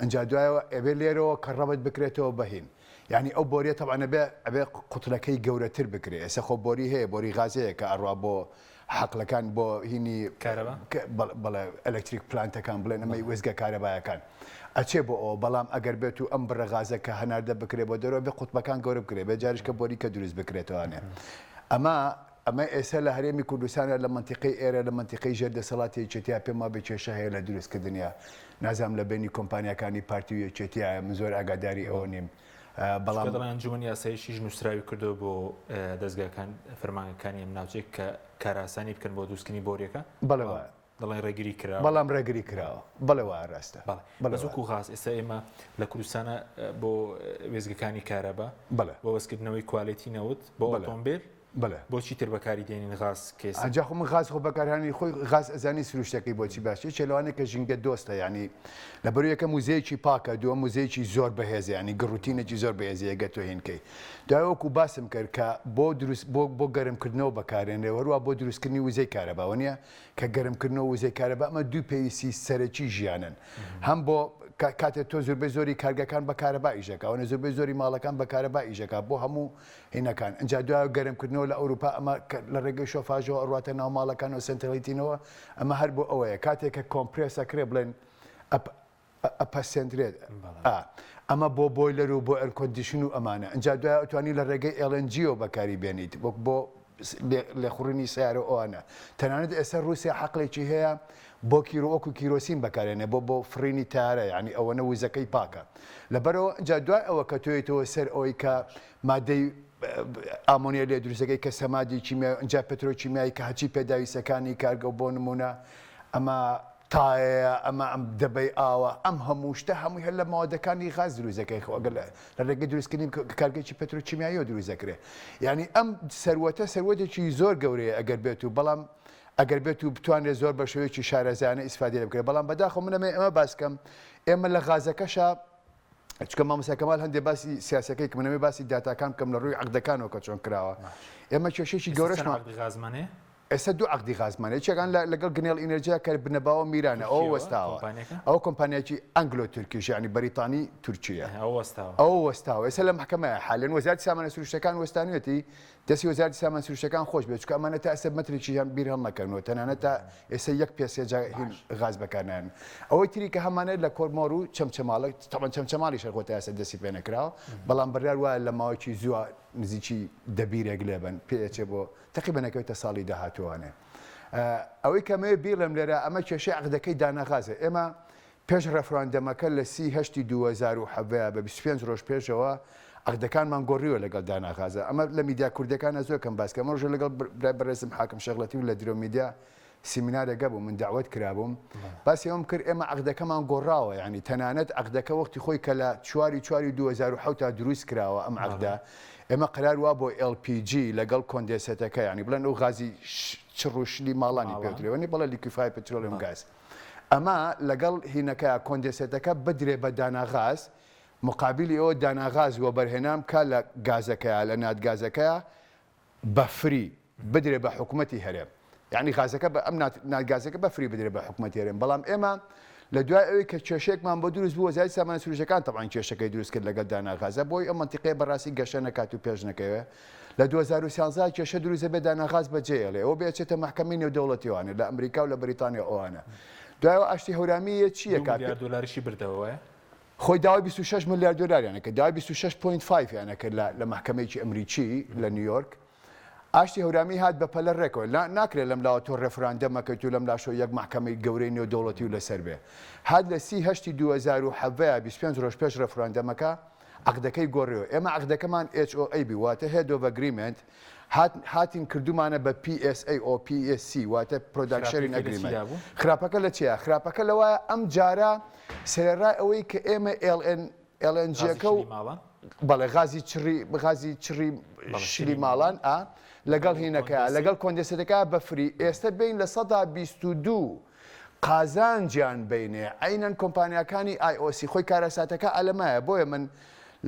B: ئنجا دوایەوە ئەبێ لێرەوە کە ڕەبت بکرێتەوە بە هین یعنی ئەو بۆریە تەبعەن ئەبێ ئەبێ قوتلەکەی گەورەتر بکرێ ئێستا خۆ بۆری هەیە بۆری غاز هەیە کە ئەڕوا بۆ حەقلەکان بۆ هینی
A: کارەبا
B: بەڵێ ئەلکتریک پلانتەکان بڵێن ئەمەی وێستگە کارەبایەکان ئەچێ بۆ ئەوە بەڵام ئەگەر بێت و ئەم بڕە غازە کە هەناردە بکرێ بۆ دەرەوە بێ قوتبەکان گەورە بکرێ بێ جاریش کە بۆری کە دروست بکرێتەوانێ ئەمە ئەمە ئێستا لە هەرێمی کوردستانە لە مەنتیقەی ئێرە لە مەنتیقەی ژێر دەسەڵاتی یەکێتیا پێم وابێ کێشە هەیە لە دروستکردنیا نازانم لە بەینی کۆمپانیاکانی پارتی و یەکێتیایە من زۆر ئاگاداری ئەوە نیم بەڵام.
A: چونکە دەڵێن ئەنجومەنی ئاسایشیش نووسراوی کردووە بۆ دەزگاکان فەرمانگەکانی ئەم ناوچەیە کە کارئاسانی بکەن بۆ دروستکردنی بۆریەکە.
B: بەڵێ وایە.
A: دەڵێن ڕێگری کراوە.
B: بەڵام ڕێگری کراوە. بەڵێ وایە ڕاستە.
A: بەڵێ.
B: بەڵێ
A: بەس
B: وایە.
A: وەکو غاز ئێستا ئێمە لە کوردستانە بۆ وێستگەکانی کارەبا،
B: بەڵێ.
A: بۆ بەرزکردنەوەی کوالێتی نەوت، بۆ
B: بەڵێ.
A: ئۆتۆمبێل،
B: بەڵێ.
A: بۆ چیتر بەکاری دێنین غاز کە ئێستا؟
B: ئەجا خۆ من غاز خۆ بەکارهێنانی خۆی غاز ئەزانی سروشتەکەی بۆچی باشە یەکێ لەوانەیە کە ژینگە دۆستە یانی لەبەر یەکەم وزەیەکی پاکە دووەم وزەیەکی زۆر بەهێزە یانی گڕوتینێکی زۆر بەهێزە ئەگەر تۆ هینکەی دوای وەکو باسم کرد کە بۆ دروست بۆ بۆ گەرمکردنەوە بەکارێنرێ هەروە بۆ دروستکردنی وزەی کارەبا وەنیە کە گەرمکردنەوە وزەی کارەبا ئەمە دوو پێویستی سەرەکی ژیانن هەم بۆ کاتێ تۆ زۆربەی زۆری کارگەکان بە کارەبا ئیشەکە ئەوەنە زۆربەی زۆری ماڵەکان بە کارەبا ئیشەکە بۆ هەموو هینەکان ئینجا دوای گەرمکردنەوە لە ئەوروپا ئەمە لە ڕێگەی شۆفاژەوە ئەڕواتە ناو ماڵەکانەوە central heating ەوە ئەمە هەر بۆ ئەوەیە کاتێک کە compress ئەکرێ بڵێن ئەپەسێندرێت ئا ئەمە بۆ boiler و بۆ air condition و ئەمانە ئینجا دوای ئەتوانی لە ڕێگەی LNG یەوە بەکاری بێنیت وەک بۆ لێخوڕینی سیارە و ئەوانە تەنانەت ئێستا رووسیا حەقلێکی هەیە بۆ کیرۆ وەکو کیرۆسین بەکارێنێ بۆ بۆ فڕینی تارە یعنی ئەوەنە وزەکەی پاکە لەبەرەوە ئینجا دوای ئەوە کە تۆیتەوە سەر ئەوەی کە مادەی ئامۆنیا لێ دروستەکەی کە سەمادی کیمیای ئینجا پترۆکیمیایی کە هەرچی پێداویستەکانی کارگە و بۆ نمونە ئەمە تایەیە ئەمە ئەم دەبەی ئاوە ئەم هەموو شتە هەمووی هەر لە مەوادەکانی غاز دروست دەکەی خۆ ئەگەر لە ڕێگەی دروستکردنی کارگەیەکی پترۆکیمیاییەوە دروست دەکرێت یعنی ئەم سەروەتە سەروەتێکی زۆر گەورەیە ئەگەر بێت و بەڵام ئەگەر بێت و بتوانرێت زۆر بە شێوەیەکی شارەزایانە ئیسفادەی لێ بکرێت بەڵام بەداخەوە من ئەمەوێ ئەمە باس بکەم ئێمە لە غازەکەشا چونکە مامۆستا کەمال هەندێ باسی سیاسەکەی کە منەوەی باسی داتاکان بکەم لە ڕووی عەقدەکانەوە کە چۆن کراوە ئێمە کێشەیەکی گەورەشمان
A: عەقدی غازمان هەیە؟
B: ئێستا دوو عەقدی غازمان هەیە یەکێکان لەگەڵ گنێڵ ئینێرجیا کە بنەباوە میرانە ئەوە وەستاوە ئەوە کۆمپانیایەکی ئەنگلۆ تورکیش یانی بەریتانی تورکییە
A: ئەوە وەستاوە
B: ئەوە وەستاوە ئێستا لە مەحکەمەیە حالێن وەزارەتی سامانە سروشتەکان وەستانویەتی دەستی وەزارەتی سامان سروشتەکان خۆش بێت چونکە ئەمانە تا ئێستا مەترێکیان بیر هەڵنەکەنەوە تەنانەت تا ئێستا یەک پێ سێجا هین غاز بەکارنایەن ئەوەی تری کە هەمانە لە کۆرمۆر و چەمچەماڵە تەبعەن چەمچەماڵیش هەر خۆ تا ئێستا دەستی پێ نەکراوە بەڵام بڕیار وایە لە ماوەیەکی زووە نزیکی دە بیرێک لێبەن پێ ئەچێ بۆ تەقریبەن ئەکەوێتە ساڵی داهاتووانێ ئەوەی کە ئەمەوێ بیڵێم لێرە ئەمە کێشەی عەقدەکەی داناغازە ئێمە پێش ڕێفراندەمەکە لە سی هەشتی 2017 بە 25 ڕۆژ پێشەوە عەقدەکانمان گۆڕیوە لەگەڵ دانا غازە ئەمە لە میدیا کوردیەکانا زۆر کەم باس کرا ئەم ڕۆژە لەگەڵ برای بەڕێزم حاکم شێخ لەتیف لە درۆ میدیا سیمینارێک هەبوو من دەعوەت کرابووم باسی ئەوەم کرد ئێمە عەقدەکەمان گۆڕاوە یعنی تەنانەت عەقدەکە وەختی خۆی کە لە چواری چواری 2007 تا دروست کراوە ئەم عەقدە ئێمە قرار وا بۆ LPG لەگەڵ condensate ەکە یعنی بڵێن ئەو غازی چڕ و شلی ماڵانی پێوترێ وەنی بەڵێ liquefied petroleum gas ئەمە لەگەڵ هینەکە condensate ەکە بدرێ بە داناغاز مقابیلی ئەوە داناغاز وەبەرهێنان بکا لە گازەکەیا لە ناتگازەکەیا بە free بدرێ بە حکومەتی هەرێم یانی غازەکە بە ئەم ناتگازەکە بە free بدرێ بە حکومەتی هەرێم بەڵام ئێمە لە دوای ئەوەی کە کێشەیەکمان بۆ دروست بوو وەزارەتی سامانە سروشتەکان تەبعەن کێشەکەی دروست کرد لەگەڵ داناغازە بۆی ئەم مەنتیقەیە بەڕاستی گەشە نەکات و پێش نەکەوێ. لە 2013 کێشە دروست دەبێت داناغاز بەجێ ئێڵێ ئەوە بێ ئەچێتە مەحکەمەی نێودەوڵەتی ئەوانە لە ئەمریکا و لە بەریتانیا و ئەوانە دوایەوە ئاشتی هەورامی یە چی
A: دوو
B: ئەکا
A: ملیار دۆلاریشی بردەوە وایە؟
B: خۆی داوای 26 ملیار دۆلاریان ئەکرد داوای 26.5 یان ئەکرد لە لە مەحکەمەیەکی ئەمریکی لە نیویۆرک ئاشتی هەورامی هات بە پەلە ڕێکەوە نا ناکرێت لەم لاوە تۆ ڕێفراندەم ئەکەیت و لەم لاشەوە یەک مەحکەمەی گەورەی نێودەوڵەتی و لەسەر بێ هات لە سی هەشتی 2017 25 ڕۆژ پێش ڕێفراندەمەکە عەقدەکەی گۆڕیەوە ئێمە عەقدەکەمان HOA بی واتە Head of Agreement هات هاتین کردومانە بە PSA or PSC واتە Product Sharing
A: خراپیەکەی لە
B: Agreement
A: چیدا بوو؟
B: خراپەکە لە چیە؟ خراپەکە لەوایە ئەم جارە سەرەڕای ئەوەی کە ئێمە LN
A: غازی
B: LNG-ەکە و
A: شلی ماڵان؟
B: بەڵێ غازی چڕی غازی چڕی
A: بەڵێ
B: شلی
A: شلی
B: ماڵان
A: ماڵان
B: ئا لەگەڵ
A: لەگەڵ
B: هینەکە
A: کۆندێنسەیت
B: لەگەڵ condensate ەکە بە free ئێستە بین 22% قازانجیان بینێ عەینەن کۆمپانیاکانی IOC خۆی کارەساتەکە ئەلەمایە بۆیە من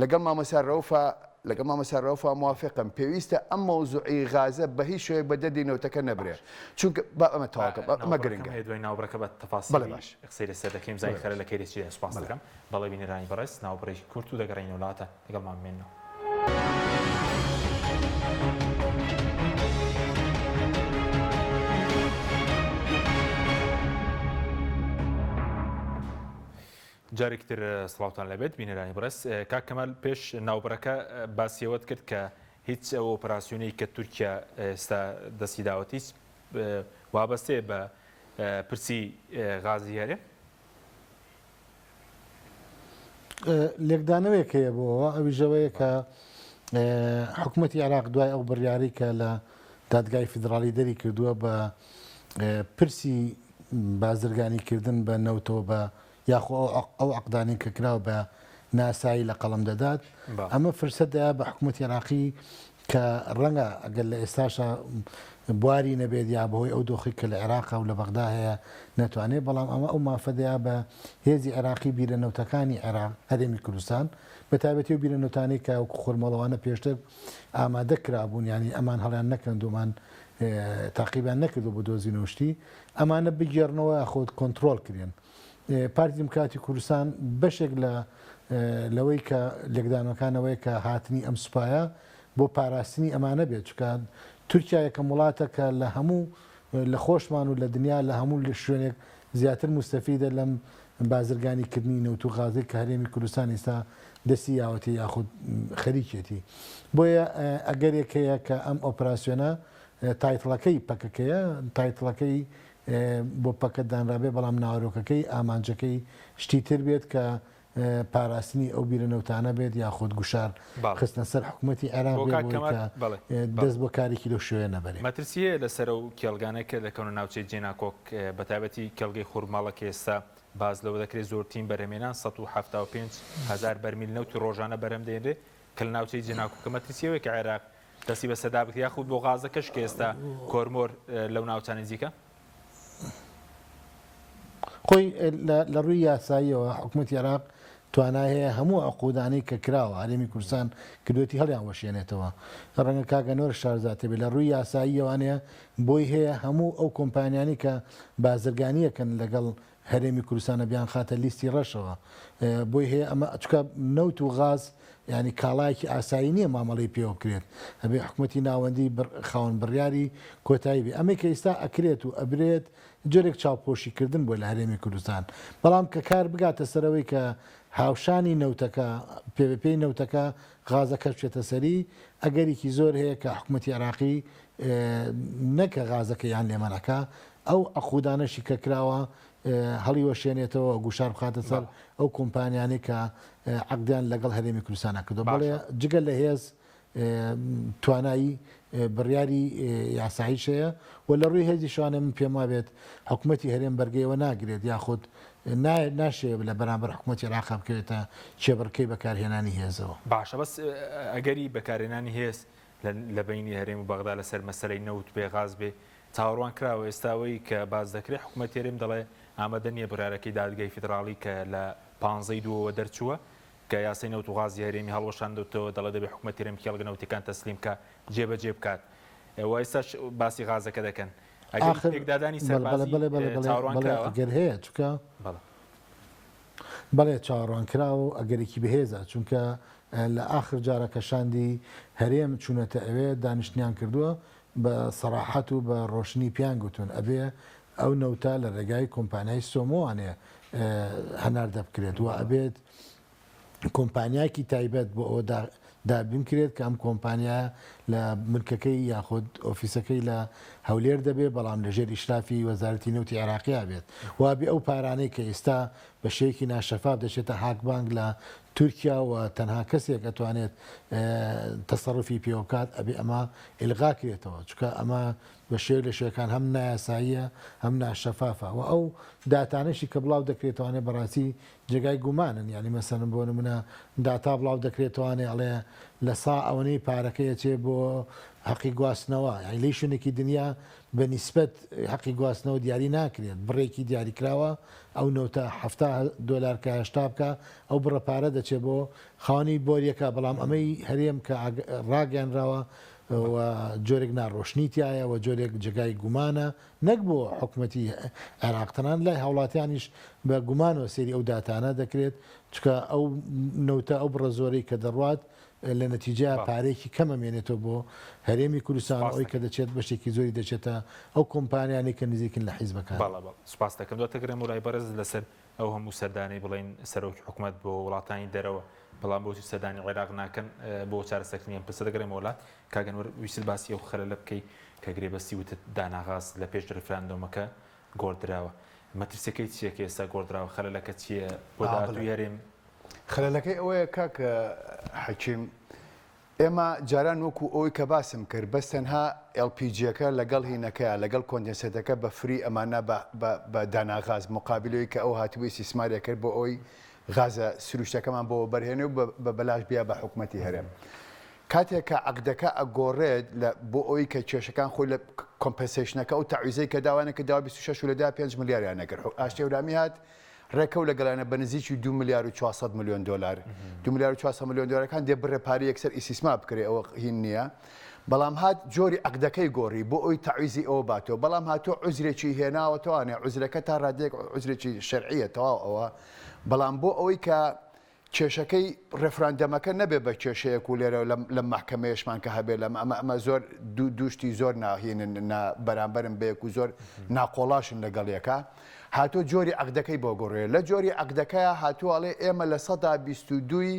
B: لەگەڵ مامۆستا رەوفا لەگەڵ مامۆستا رەوفا موافقم پێویستە ئەم مەوزوعی غازە بە هیچ شێوەیەک بە دەردی نەوتەکە نەبرێ
A: باش
B: چونکە با ئەمە
A: با
B: تەواوکەم ئەمە
A: ناوبڕەکەم
B: گرنگە
A: هەیە دوای ناوبڕەکە بە
B: بەڵێ
A: تەفاسیلی
B: باش
A: قسەی لەسەر دەکەین بزانین
B: بەڵێ
A: خەرە
B: باش
A: لە کەی دەچیە سوپاست
B: بەڵێ
A: دەکەم بەڵێ بینەرانی بەڕێز ناوبڕێکی کورت و دەگەڕێینەوە لاتان لەگەڵمان بمێننەوە. جارێکی تر سڵاوتان لەبێت بینەرانی بەڕێز کاک کەمال پێش ناوبڕەکە باسی ئەوەت کرد کە هیچ ئەو ئۆپەراسیۆنەی کە تورکیا ئێستا دەستی داوەت هیچ وابەستەیە بە پرسی غازی هەرێم؟
C: لێکدانەوەیەک هەیە بۆ ئەوە ئەویش ئەوەیە کە حکوومەتی عێراق دوای ئەو بڕیارەی کە لە دادگای فیدراڵی دەری کردووە بە پرسی بازرگانیکردن بە نەوتەوە بە یاخۆ ئەو عەقدانەی کە کراوە بە ناسایی لە قەڵەم دەدات ئەمە فرسەت دەیا بە حکوومەتی عێراقی کە ڕەنگە ئەگەر لە ئێستاشا بواری نەبێت یا بەهۆی ئەو دۆخی کە لە عێراقا و لە بەغدا هەیە نەتوانێت، بەڵام ئەمە ئەو مافە دەیا بە هێزی عێراقی بیرە نەوتەکانی عێراق، هەرێمی کوردستان، بە تایبەتی ئەو بیرە نەوتانەی کە وەکو خۆرمۆڵەوانە پێشتر ئامادە کرابوون، یانی ئەمان هەڵیان نەکەندوو، ئەمان تاقیبیان نەکردووە بۆ دۆزینەوە شتی، ئەمانە بگێڕنەوە یاخود کۆنترۆڵ کرێن. پارتی دیموکراتی کوردستان بەشێک لە لەوەی کە لێکدانەوەکان ئەوەیە کە هاتنی ئەم سوپایە بۆ پاراستنی ئەمانە بێت چونکە تورکیا یەکەم وڵاتە کە لە هەموو لە خۆشمان و لە دنیا لە هەموو شوێنێک زیاتر موستەفیدە لەم بازرگانی کردنی نەوت و غازەی کە هەرێمی کوردستان ئیستا دەستی یاوەتێ یاخود خەریکێتی بۆیە ئەگەرێک هەیە کە ئەم ئۆپراسیۆنە title ەکەی پەکەکەیە title ەکەی بۆ پەکە دانرابێ بەڵام ناوەرۆکەکەی ئامانجەکەی شتی تر بێت کە پاراستنی ئەو بیرە نەوتانە بێت یاخود گوشار خستنە سەر حکوومەتی عێراق بێ بۆی کە دەست بۆ کارێکی لەو شێوەیە نەبەرێ.
A: مەترسی هەیە لەسەر ئەو کێڵگانە کە دەکەونە ناوچەی جێناکۆک بەتایبەتی کێڵگەی خورماڵە کە ئێستا باس لەوە دەکرێت زۆرترین بەرهەمێنان 175 هەزار بەرمیل نەوتی ڕۆژانە بەرهەم دێنرێ کە لە ناوچەی جێناکۆکە مەترسی ئەوەیە کە عێراق دەستی بەسەردا بگرێت یاخود بۆ غازەکەش کە ئێستا کۆرمۆر لەو ناوچانە نزیکە؟
C: خۆی لە ڕووی یاساییەوە حکوومەتی عێراق توانای هەیە هەموو عقودانەی کە کراوە هەرێمی کوردستان کردوێتی هەڵیان وەشێنێتەوە ڕەنگە کاک ئەنوەر شارزاتێ بێ لە ڕووی یاساییەوانەیە بۆی هەیە هەموو ئەو کۆمپانیانی کە بازرگانیەکەن لەگەڵ هەرێمی کوردستانە بیانخاتە لیستی ڕەشەوە بۆی هەیە ئەمە چونکە نەوت و غاز یانی کاڵایەکی ئاسایی نییە مامەڵەی پێوە بکرێت ئەبێ حکومەتی ناوەندی خاوەن بڕیاری کۆتایی بێ ئەمەی کە ئیستا ئەکرێت و ئەبرێت جۆرێک چاوپۆشی کردن بووە لە هەرێمی کوردستان بەڵام کە کار بگاتە سەرەوەی کە هاوشانی نەوتەکە پێ بە پێی نەوتەکە غازەکەش بچێتە سەری ئەگەرێکی زۆر هەیە کە حکومەتی عێراقی نەکە غازەکە یان لێمەنەکە ئەو عقودانەشی کە کراوە هەڵیوەشێنێتەوە گوشار بخاتە سەر ئەو کۆمپانیانەی کە عەقدیان لەگەڵ هەرێمی کوردستانا کردووە. بەڵێ جگە لە هێز توانایی بڕیاری یاساییش هەیە و لە ڕووی هێزیشانە من پێم وابێت حکومەتی هەرێم بەرگەیەوە ناگرێت یاخود ناشێ لە بەرامبەر حکومەتی عێراقا بکەوێتە کێبڕکێی بەکارهێنانی هێزەوە.
A: باشە بەس ئەگەری بەکارهێنانی هێز لە بەینی هەرێم و بەغدا لەسەر مەسەلەی نەوت بێ غاز بێ چاوەڕوان کراوە ئێستا ئەوەی کە باس دەکرێت حکومەتی هەرێم دەڵێ ئامادە نییە بڕیارەکەی دادگای فیدراڵی کە لە پانزەی دووەوە دەرچووە کە یاسای نەوت و غازی هەرێمی هەڵوەشاندوتەوە دەڵێ دەبێ حکومەتی هەرێم کێڵگە نەوتیەکان تەسلیم بکا جێبەجێ بکات و ئێستاش باسی غازەکە دەکەن ئەگەری
C: ئاخر
A: پێکدادانی
C: بەڵێ
A: سەربازی
C: بەڵێ بەڵێ بەڵێ
A: چاوەڕوان
C: بەڵێ
A: کراوە؟
C: ئەگەر هەیە چونکە
A: بەڵێ.
C: بەڵێ چاوەڕوانکراوە و ئەگەرێکی بەهێزە، چونکە لە ئاخر جارا کە شاندی هەرێم چوونەتە ئەوێ دانیشتنیان کردووە بە سەراحەت و بە ڕۆشنی پێیان گوتوون ئەبێ ئەو نەوتە لە ڕێگای کۆمپانیای سۆمۆوانێ هەناردە بکرێت و ئەبێت کۆمپانیایەکی تایبەت بۆ ئەوە دابین کرێت کە ئەم کۆمپانیایە لە بنکەکەی یاخود ئۆفیسەکەی لە هەولێر دەبێت بەڵام لەژێر ئیشرافی وەزارەتی نەوتی عێراقیا بێت وابێ ئەو پارانەی کە ئێستا بە شێوەیەکی ناشەفاف دەچێتە هاک بانک لە تورکیا و تەنها کەسێک ئەتوانێت تەسەروفی پێوە بکات ئەبێ ئەمە ئیلغا کرێتەوە چونکە ئەمە بە شێوەیەک لە شێوەکان هەم نایاساییە هەم ناشەفافە و ئەو داتانەشی کە بڵاو دەکرێتەوانێ بەڕاستی جێگای گومانن یانی مەسەلەن بۆ نمونە داتا بڵاو دەکرێتەوانێ ئەڵێ لە سا ئەوەنەی پارەکەی ئەچێ بۆ هەقی گواستنەوە یانی لەی شوێنێکی دنیا بە نیسبەت هەقی گواستنەوە دیاری ناکرێت بڕێکی دیاریکراوە ئەو نەوتە 70 دۆلار کە 80 بکە ئەو بڕە پارە دەچێ بۆ خاوەنی بۆریەکە بەڵام ئەمەی هەرێم کە ڕاگەیانراوە و جۆرێک ناڕۆشنی تایە و جۆرێک جێگای گومانە نەک بۆ حکومەتی عێراق تەنانەت لای هاوڵاتیانیش بە گومانەوە سەیری ئەو داتانە دەکرێت، چونکە ئەو نەوتە ئەو بڕە زۆرەی کە دەڕوات لە نەتیجەیا پارەیەکی کەم ئەمێنێتەوە بۆ هەرێمی کوردستان و ئەوەی کە دەچێت بەشێکی زۆری دەچێتە ئەو کۆمپانیانەی کە نزیکن لە حیزبەکان.
A: بەڵێ بەڵێ سوپاست دەکەم. دواتر گەڕێمەوە لای بەڕێزت لەسەر ئەو هەموو سەردانەی بڵێین سەرۆکی حکومەت بۆ وڵاتانی دەرەوە بەڵام بۆچی سەردانی عێراق ناکەن بۆ چارەسەرکردنی ئەم پرسە دەگەڕێمەوە لات کاک ئەنوەر ویستت باسی ئەو خەلەلە بکەی کە گرێبەستی وتت داناغاز لە پێش ڕیفراندۆمەکە گۆڕدراوە مەترسیەکەی چییە کە ئێستا گۆڕدراوە خەلەلەکە چییە بۆ داهاتووی هەرێم؟
B: خەلەلەکەی ئەوەیە کاک حەکیم ئێمە جاران وەکو ئەوەی کە باسم کرد بەس تەنها LPG ەکە لەگەڵ هینەکەیا لەگەڵ condensate ەکە بە free ئەمانە بە بە بە داناغاز مقابل ئەوەی کە ئەو هاتبوو ئیستیسماری ئەکرد بۆ ئەوەی غازە سروشتەکەمان بۆ وەبەرهێنێ و بە بەلاش بیا بە حکومەتی هەرێم کاتێک کە عەقدەکە ئەگۆڕێت لە بۆ ئەوەی کە کێشەکان خۆی لە compensation ەکە ئەو تەعویزەی کە داوایان کرد داوای 26 و لە دا 5 ملیاریان نەکرد ئاشتی هەورامی هات ڕێکەوت لەگەڵیانە بە نزیکی دوو ملیار و 400 ملیۆن دۆلار دوو ملیار و 400 ملیۆن دۆلارەکان دێ بڕێ پارە یەکسەر ئیسیسما بکرێ ئەوە هین نییە بەڵام هات جۆری عەقدەکەی گۆڕی بۆ ئەوی تەعویزی ئەوە باتەوە بەڵام هاتۆ عوزرێکی هێناوە توانێ عوزرەکە تا ڕادەیەک عوزرێکی شەرعیە تەواو ئەوە بەڵام بۆ ئەوەی کە کێشەکەی ڕێفراندەمەکە نەبێ بە کێشەیەک و لێرە لەم مەحکەمەیەشمان کە هەبێ لەم ئەمە ئەمە زۆر دوو دووشتی زۆر ناهینن نا بەرامبەرن بەیەک و زۆر ناقۆڵاشن لەگەڵ یەکا هاتۆ جۆری عەقدەکەی بۆ گۆڕێ لە جۆری عەقدەکەیا هاتووە ئەڵێ ئێمە لە سەدا 22ی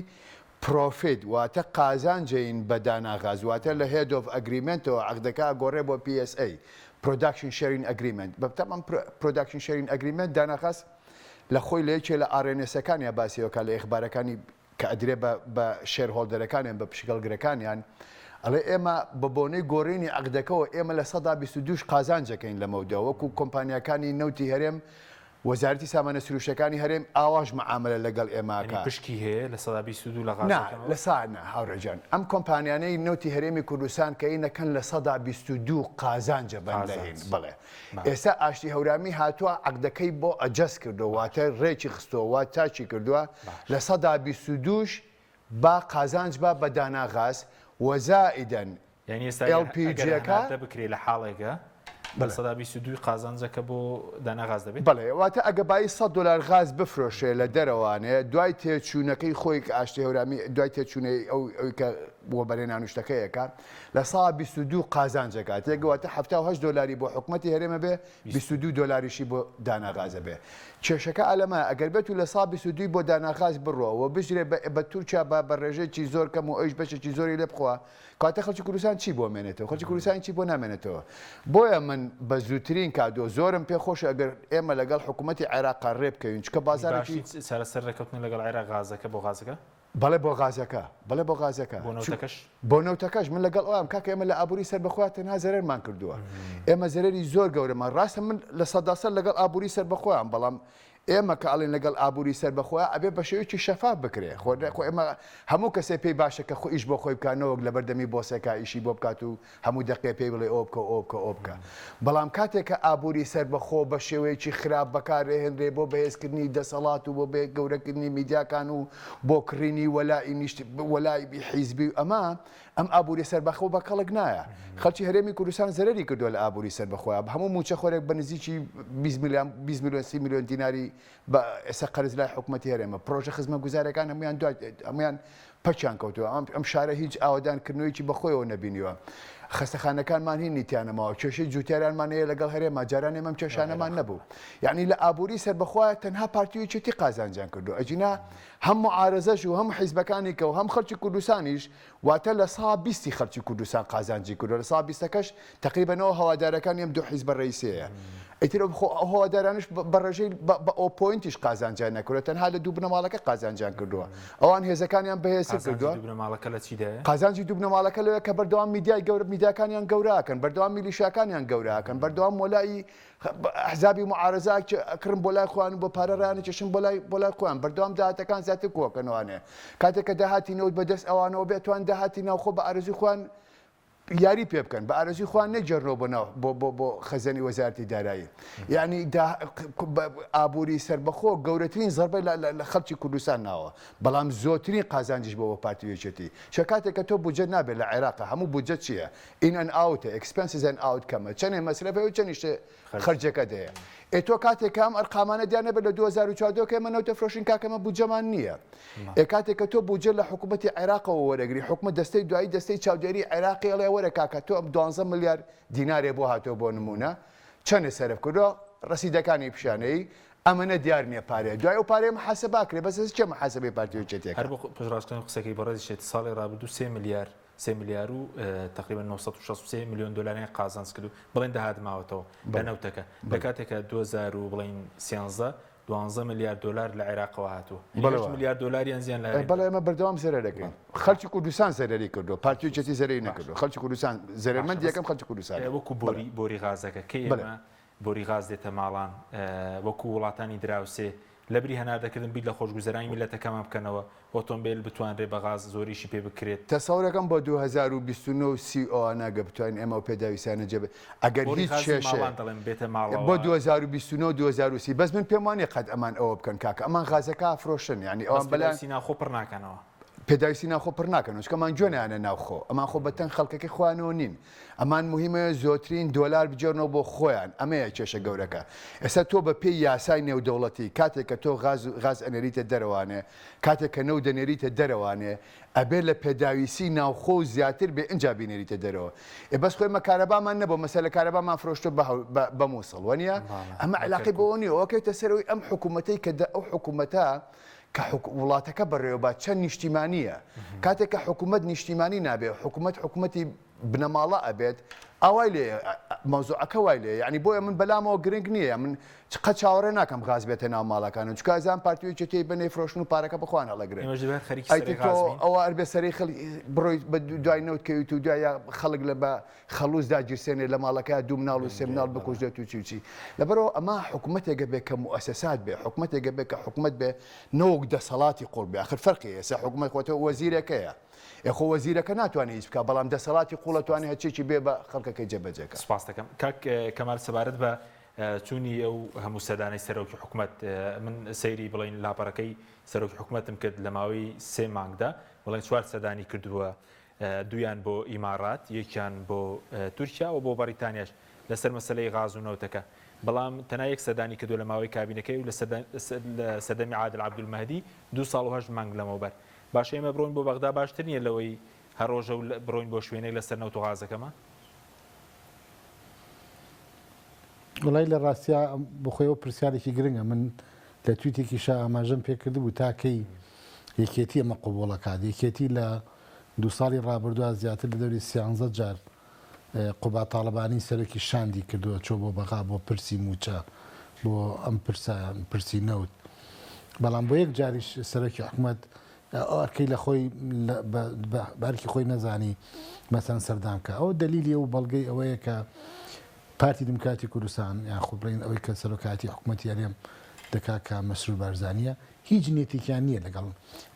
B: profit واتە قازانجەین بە داناغاز واتە لە head of agreement ەوە عەقدەکە ئەگۆڕێ بۆ PSA Production Sharing Agreement بە تەمام Production Sharing Agreement داناغاز لە خۆی لە یەکێ لە RNS ەکانیا باسی ئەکا لە ئیخبارەکانی کە ئەدرێ بە بە shareholder ەکانیان بە پشکهەڵگرەکانیان ئەڵێ ئێمە بە بۆنەی گۆڕینی عەقدەکەوە ئێمە لە 22% قازانجەکەین لەمەودا وەکو کۆمپانیاکانی نەوتی هەرێم وەزارەتی سامانە سروشتەکانی هەرێم ئاواش مەعامەلە لەگەڵ ئێمە
A: یانی
B: ئەکا.
A: پشکی هەیە 22% لە
B: نا
A: غازەکەمەوە؟
B: لە سا نا هاوڕێ گیان ئەم کۆمپانیانەی نەوتی هەرێمی کوردستان کە ینەکەن 22% قازانجە بەن لە هین
A: قازانج
B: بەڵێ
A: باشە.
B: ئێستا ئاشتی هەورامی هاتووە عەقدەکەی بۆ adjust کردووە واتە ڕێکی خستووە وا چاکی کردووە
A: باشە.
B: 22% ش با قازانج با بە دانا غاز و زائیدەن
A: یانی ئێستا ئەگەر
B: LPG ەکە
A: هەناردە بکرێ لە حاڵێکا
B: بەڵێ.
A: 22% قازانجەکە بۆ دانا غاز دەبێت؟
B: بەڵێ واتە ئەگە بایی 100 دۆلار غاز بفرۆشێ لە دەرەوانێ دوای تێچوونەکەی خۆی کە ئاشتی هەورامی دوای تێچوونەی ئەو ئەوی کە وەبەرهێنان و شتەکەی ئەکا 22% قازانج ئەکات یەک واتە 78 دۆلاری بۆ حکومەتی هەرێم ئەبێ 22 دۆلاریشی بۆ دانا غاز ئەبێ کێشەکە ئالەمە ئەگەر بێت و 22% بۆ دانا غاز بڕوا و بژرێ بە بە تورکیا بە بە ڕێژەیەکی زۆر کەم و ئەویش بەشێکی زۆری لێ بخوا کەواتە خەڵکی کوردستان چی بۆ مێنێتەوە؟ خەڵکی کوردستان چی بۆ نامێنێتەوە؟ بۆیە من بە زووترین کات و زۆرم پێ خۆشە ئەگەر ئێمە لەگەڵ حکوومەتی عێراقا ڕێ بکەوین چونکە بازاڕێکی
A: باشی چارەسەر ڕێککەوتن لەگەڵ عێراق غازەکە بۆ غازەکە؟
B: بەڵێ بۆ غازەکە بەڵێ بۆ غازەکە
A: بۆ نەوتەکەش؟
B: بۆ نەوتەکەش من لەگەڵ ئەوام کاکە ئێمە لە ئابووری سەربەخۆیا تەنها زەرەرمان کردووە ئێمە زەرەری زۆر گەورەمان ڕاستە من 100% لەگەڵ ئابووری سەربەخۆیان بەڵام ئێمە کە ئەڵێین لەگەڵ ئابووری سەربەخۆیە ئەبێ بە شێوەیەکی شەفاف بکرێ خۆ خۆ ئێمە هەموو کەسێ پێی باشە کە خۆ ئیش بۆ خۆی بکات نەوەک لەبەر دەمی بۆسێکا ئیشی بۆ بکات و هەموو دەقێ پێی بڵێ ئەوە بکە و ئەوە بکە و ئەوە بکە بەڵام کاتێک کە ئابووری سەربەخۆ بە شێوەیەکی خراپ بەکارئەهێنرێ بۆ بەهێزکردنی دەسەڵات و بۆ گەورەکردنی میدیاکان و بۆ کڕینی وەلائی نیشت وەلائی حیزبی و ئەمە. ئەم ئابووری سەربەخۆ بە کەڵک نایە. خەڵکی هەرێمی کوردستان زەرەری کردووە لە ئابووری سەربەخۆیا، هەموو مووچەخۆرێک بە نزیکی 20 ملیۆن 20 ملیۆن 30 ملیۆن دیناری بە ئێستا قەرز لای حکومەتی هەرێمە. پرۆژە خزمەتگوزاریەکان هەموویان دوا هەموویان پەکیان کەوتووە. ئەم ئەم شارە هیچ ئاوەدانکردنەوەیەکی بەخۆیەوە نەبینیوە. خەستەخانەکانمان هینی تیا نەماوە. کێشەی جووتیارانمان هەیە لەگەڵ هەرێما. جاران ئێمە ئەم کێشانەمان نەبوو. یەعنی لە ئابووری سەربەخۆیا تەنها پارتی و یەکێتی قازانجیان کردووە. ئەگینا هەم موعارەزەش و هەم حیزبەکانی کە و هەم خەڵکی کوردستانیش واتە لە سا بیستی خەڵکی کوردستان قازانجی کردوە لە سا بیستەکەش تەقریبەن ئەو هەوادارەکانی ئەم دوو حیزبە ڕەئیسەیە ئیتر خۆ ئەو هەوادارانش بە ڕێژەی بە ئەو point یش قازانجیان نەکردوە تەنها لە دوو بنەماڵەکە قازانجیان کردووە ئەوان هێزەکانیان بەهێزتر کردووە.
A: قازانجی دوو بنەماڵەکە لە چیدایە؟
B: قازانجی دوو بنەماڵەکە لەوەیە کە بەردەوام میدیای گەورە میدیاکانیان گەورەکەن بەردەوام میلیشیاکانیان گەورەکەن بەردەوام وەلائی ئەحزابی موعارەزە ئەکڕن بۆ لای خۆیان و بە پارە ڕایانەکێشن بۆ لای بۆ لای خۆیان بەردەوام داهاتەکان زیاتر کۆکەنەوانێ کاتێک کە داهاتی نەوت بەدەست ئەوانەوە بێت توان داهاتی ناوخۆ بە ئارەزوی خۆیان یاری پێ بکەن بە ئارەزوی خۆیان نەگێڕنەوە بۆ ناو بۆ بۆ بۆ خەزێنەی وەزارەتی دارایی یعنی ئابووری سەربەخۆ گەورەترین زەربەی لە خەڵکی کوردستان ناوە بەڵام زۆرترین قازانجیش بۆ بە پارتی و یەکێتی چە کاتێک کە تۆ بودجە نابێت لە عێراق هەموو بودجە چییە in and out ە expenses and out کەمە چەنێ مەسرەفە و چەنیش خەرجەکەت هەیە ئێ تۆ کاتێک کە ئەم ئەرقامانە دیار نەبێت لە 2014 کە ئێمە نەوت دەفرۆشین کاکە ئێمە بودجەمان نییە ئێ کاتێک کە تۆ بودجە لە حکوومەتی عێراقەوە وەرەگری حکومەت دەستەی دوایی دەستەی چاودێری عێراقی ئەڵێ وەرە کاکە تۆ ئەم 12 ملیار دینارێ بۆ هاتۆ بۆ نمونە چەنێ سەرف کردووە ڕەسیدەکانی پیشانەی ئەمەنە دیار نییە پارەیە دوای ئەو پارەیە محاسبە ئەکرێ بەس کێ محاسبەی پارتی و یەکێتیەکە
A: هەر بۆ پشتڕاستکردنەوەی قسەکەی بەڕێزیشت ساڵی ڕابردوو سێ ملیار سێ ملیار و تەقریبەن 963 ملیۆن دۆلاریان قازانج کرد و بڵێن داهات ماوەتەوە لە نەوتەکە لە کاتێکە 2000 و بڵێن 13 دوانزە ملیار دۆلار لە عێراقەوە هاتووە بەڵێ ملیار دۆلاریان زیان لە
B: بەڵێ ئێمە بەردەوام زەرەر دەکەین خەڵکی کوردستان زەرەری کردووە پارتی و یەکێتی زەرەری نەکردووە خەڵکی کوردستان زەرەرمەند یەکەم خەڵکی کوردستان
A: وەکو بۆری بۆری غازەکە کەی ئێمە بۆری غاز دێتە ماڵان وەکو وڵاتانی دراوسێ لەبری هەناردەکردن بیر لە خۆشگوزەرانی میللەتەکەمان بکەنەوە، ئۆتۆمبێل بتوانرێ بە غاز زۆریشی پێ بکرێت.
B: تەسەورەکەم بۆ 2029 و 30 و ئەوانە گەر بتوانین ئێمە ئەو پێداویستیانە جێ ئەگەر
A: بۆری
B: هیچ
A: غازی
B: کێشەیەک
A: ماڵان دەڵێم بێتە
B: بۆ
A: ماڵەوە.
B: 2029 و 2030 بەس من پێم وانیە قەت ئەمان ئەوە بکەن کاکە ئەمان غازەکە ئەفرۆشن یانی
A: بەس
B: ئەوان بەلایان
A: پێداویستی ناوخۆ پڕ ناکەنەوە.
B: پێداویستی ناوخۆ پڕ ناکەنەوە چونکە ئەمان گوێ نایەنە ناوخۆ ئەمان خۆ بەتەنگ خەڵکەکەی خۆیانەوە نین ئەمان موهیمە زۆترین دۆلار بگێڕنەوە بۆ خۆیان ئەمەیە کێشە گەورەکە ئێستا تۆ بە پێی یاسای نێودەوڵەتی کاتێک کە تۆ غاز غاز ئەنێریتە دەرەوانێ کاتێک کە نەوت دەنێریتە دەرەوانێ ئەبێ لە پێداویسی ناوخۆ و زیاتر بێ ئینجا بینێریتە دەرەوە ئێ بەس خۆ ئێمە کارەبامان نەبوو مەسەلە کارەبامان فرۆشتوە بە بە بە موسڵ وەنیە ئەمە
A: بە
B: عەلاقەی
A: کەرکوک.
B: بەوە نیە ئەوە کەوتە سەرەوەی ئەم حکوومەتەی کە دە ئەو حکوومەتە کە وڵاتەکە بەڕێوەبات چەند نیشتیمانییە. کاتێک کە حکوومەت نیشتیمانی نابێ، حکوومەت حکوومەتی بنەماڵە ئەبێت، ئاوای لێ مەوزوعەکە وای لێ یعنی بۆیە من بەلامەوە گرنگ نییە من قەت چاوەڕێ ناکەم غاز بێتە ناو ماڵەکان و چونکە ئەزانم پارتی و یەکێتی بەنێ فرۆشن و پارەکە بە خۆیان هەڵەگرن.
A: ئێمەش دەبێت خەریکی
B: ئەی
A: سەرەی
B: تۆ
A: غاز بین.
B: ئەوە ئەربێ سەرەی خەڵک بڕۆیت بە دوای نەوت کەویت و دوای خەڵک لە بە خەڵوز داگیرسێنێ لە ماڵەکەیا دوو مناڵ و سێ مناڵ بکوژرێت و چی و چی. لەبەرئەوە ئەمە حکومەتێکە بێ کە موئەسەسات بێ، حکومەتێکە بێ کە حکومەت بێ نەوەک دەسەڵاتی قوڵ بێ. ئاخر فەرقی هەیە. ئێستا حکومەت خۆ تۆ وەزیرێک هەیە. ئێ خۆ وەزیرەکە ناتوانێ هیچ بکا بەڵام دەسەڵاتی قوڵ ئەتوانێ هەرچیەکی بێ بە خەڵکەکەی جێبەجێ کا.
A: سوپاست دەکەم. کاک کەمال سەبارەت بە چوونی ئەو هەموو سەردانەی سەرۆکی حکومەت من سەیری بڵێین لاپەڕەکەی سەرۆکی حکومەتم کرد لە ماوەی سێ مانگدا بڵێن چوار سەردانی کردووە دوویان بۆ ئیماڕات، یەکیان بۆ تورکیا و بۆ بەڕیتانیاش لەسەر مەسەلەی غاز و نەوتەکە. بەڵام تەنها یەک سەردانی کردووە لە ماوەی کابینەکەی و لە سەردەمی عادل عەبدولمەهدی دوو ساڵ و هەشت مانگ لەمەوبەر. باشە ئێمە بڕۆین بۆ بەغدا باشتر نییە لەوەی هەر ڕۆژە و بڕۆین بۆ شوێنێک لەسەر نەوت و غازەکەمان؟
C: وەڵای لە ڕاستیا بۆ خۆی ئەوە پرسیارێکی گرنگە من لە تویتێکیشا ئاماژەم پێکردبوو تا کەی یەکێتی ئەمە قبوڵ ئەکات یەکێتی لە دوو ساڵی ڕابردووە زیاتر لە دەوری سیانزە جار قوباد تاڵەبانی سەرۆکی شاندی کردووە چۆ بۆ بەغا بۆ پرسی مووچە بۆ ئەم پرسە پرسی نەوت بەڵام بۆ یەک جاریش سەرۆکی حکومەت ئەو ئەرکەی لە خۆی بە ئەرکی خۆی نەزانی مەسەن سەردان بکە ئەو دەلیلی و بەڵگەی ئەوەیە کە پارتی دیموکراتی کوردستان یان خۆ بڵێین ئەوەی کە سەرۆکایەتی حکومەتی هەرێم دەکات کە مەسرور بارزانییە هیچ نیەتێکیان نییە لەگەڵ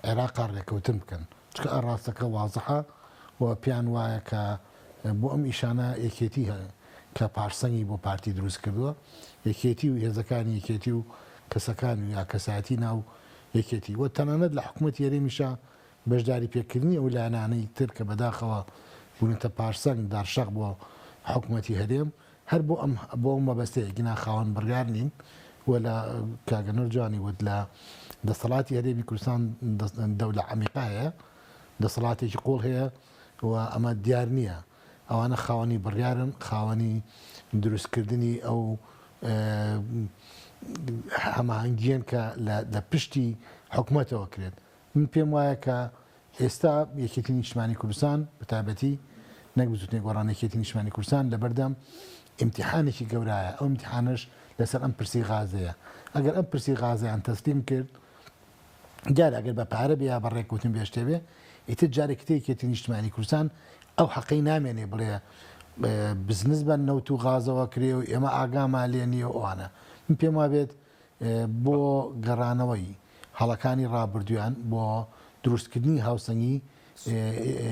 C: عێراقا ڕێکەوتن بکەن چونکە ئاڕاستەکە وازحە و پێیان وایە کە بۆ ئەم ئیشانە یەکێتی کە پارسەنگی بۆ پارتی دروست کردووە یەکێتی و هێزەکانی یەکێتی و کەسەکان و یا کەسایەتی ناو یەکێتی و تەنانەت لە حکومەتی هەرێمیشا. بەشداری پێکردنی ئەو لایەنانەی تر کە بەداخەوە بوونەتە پارسەنگ دارشەق بۆ حکومەتی هەرێم هەر بۆ ئەم بۆ ئەو مەبەستەیە گینا خاوەن بڕیار نین و لە کاک ئەنوەر جوانی وت لە دەسەڵاتی هەرێمی کوردستان دەولە عەمیقە هەیە دەسەڵاتێکی قوڵ هەیە و ئەمە دیار نییە ئەوانە خاوەنی بڕیارن خاوەنی دروستکردنی ئەو هەماهەنگییەن کە لە پشتی حکومەتەوە کرێت من پێم وایە کە ئێستا یەکێتی نیشتمانی کوردستان بە تایبەتی نەک بزوتنەوەی گۆڕان یەکێتی نیشتمانی کوردستان لەبەردەم ئیمتیحانێکی گەورایە ئەو ئیمتیحانەش لەسەر ئەم پرسی غازەیە ئەگەر ئەم پرسی غازەیان تەسلیم کرد دیارە ئەگەر بە پارە بێ یا بە ڕێککەوتن بێ شتێ بێ ئیتر جارێکی تر یەکێتی نیشتمانی کوردستان ئەو حەقەی نامێنێ بڵێ بزنس بە نەوت و غازەوە کرێ و ئێمە ئاگامان لێ نییە و ئەوانە من پێم وابێت بۆ گەڕانەوەی هەڵەکانی ڕابردوویان بۆ دروستکردنی هاوسەنگی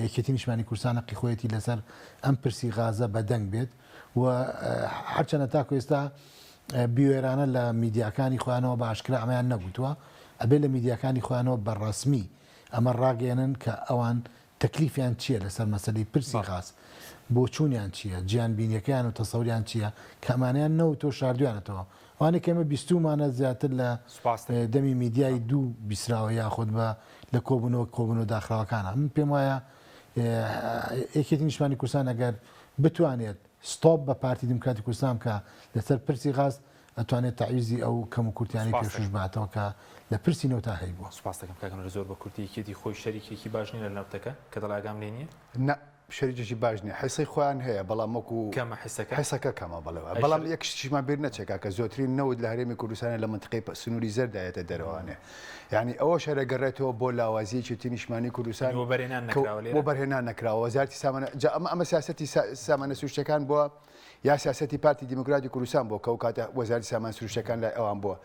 C: یەکێتی نیشتمانی کوردستان هەقی خۆیەتی لەسەر ئەم پرسی غازە بەدەنگ بێت و هەرچەنە تاکو ئێستا بوێرانە لە میدیاکانی خۆیانەوە بە ئاشکرا ئەمەیان نەگوتووە ئەبێ لە میدیاکانی خۆیانەوە بە ڕەسمی ئەمە ڕاگەیەنن کە ئەوان تەکلیفیان چییە لەسەر مەسەلەی پرسی غاز، بۆچوونیان چییە، جیهانبینیەکەیان و تەسەوریان چییە کە ئەمانەیان نەوتووە شاردویانەتەوە. ئەوانەی کە ئێمە بیستوومانە زیاتر لە دەمی میدیای دوو بیسراوە یاخود بە لە کۆبوونەوە کۆبوونەوە داخراوەکانە. من پێم وایە یەکێتی نیشتمانی کوردستان ئەگەر بتوانێت ستۆپ بە پارتی دیموکراتی کوردستان بکا لەسەر پرسی غاز، ئەتوانێت تەعویزی ئەو کەم و کورتیانەی
A: سوپاس
C: پێشووش
A: دەکەم.
C: باتەوە کە لە پرسی نەوتا هەیبووە.
A: سوپاس دەکەم کاک ئەنوەر زۆر بە کورتی یەکێتی خۆی شەریکێکی باش نیە لە نەوتەکە کە دەڵێ ئاگام لێ نیە؟
B: نا شەریکێکی باش نیە حیسەی خۆیان هەیە بەڵام وەکو
A: کەمە حیسەکە؟
B: حیسەکە کەمە بەڵێ
A: ئەی
B: بەڵام
A: شەر
B: یەک شتیشمان بیر نەچێ کاکە زۆترین نەوت لە هەرێمی کوردستانە لە مەنتیقەی سنووری زەردا یەتە دەرەوانێ یانی ئەوەش هەر ئەگەڕێتەوە بۆ لاوازی یەکێتی نیشتمانی کوردستان
A: یانی وەبەرهێنان
B: کە
A: نەکراوە لێرە؟
B: وەبەرهێنان نەکراوە وەزارەتی سامانە جا ئەمە ئەمە سیاسەتی سامانە سروشتیەکان بووە یا سیاسەتی پارتی دیموکراتی کوردستان بووە کە ئەو کاتە وەزارەتی سامان سروشتیەکان لای ئەوان بووە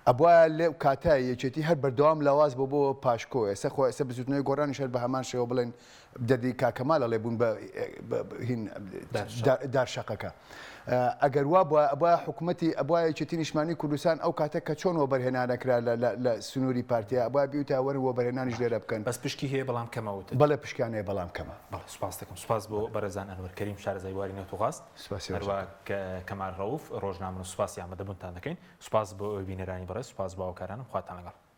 B: ئەبوایە لەو کاتە یەکێتی هەر بەردەوام لاواز بۆ بۆ پاشکۆ ئێستا خۆ ئێستا بزوتنەوەی گۆڕانیش هەر بە هەمان شێوە بڵێن دەردی کاک کەمال ئەڵێ بوون بە هین دار شەقەکە ئەگەر وا بووە ئەبوایە حکوومەتی ئەبوایە یەکێتی نیشتمانی کوردستان ئەو کاتە کە چۆن وەبەرهێنانەکرا لە سنووری پارتیا ئەبوایە بیوتە وەرن وەبەرهێنانیش لێرە بکەن
A: بەس پشکی هەیە بەڵام کەمە وتت
B: بەڵێ پشکیان هەیە بەڵام کەمە.
A: بەڵێ سوپاس دەکەم سوپاس بۆ بەڕێزان ئەنوەر کەریم شارەزای بواری نەوت و غاز
B: سوپاسی
A: هەروا کەمال ڕەوف ڕۆژنامەنووس سوپاسی ئامادەبوونتان دەکەین سوپاس بۆ ئێوەی بینەرانی بەڕێز سوپاس بۆ هاوکارانم خواتان لەگەڵ.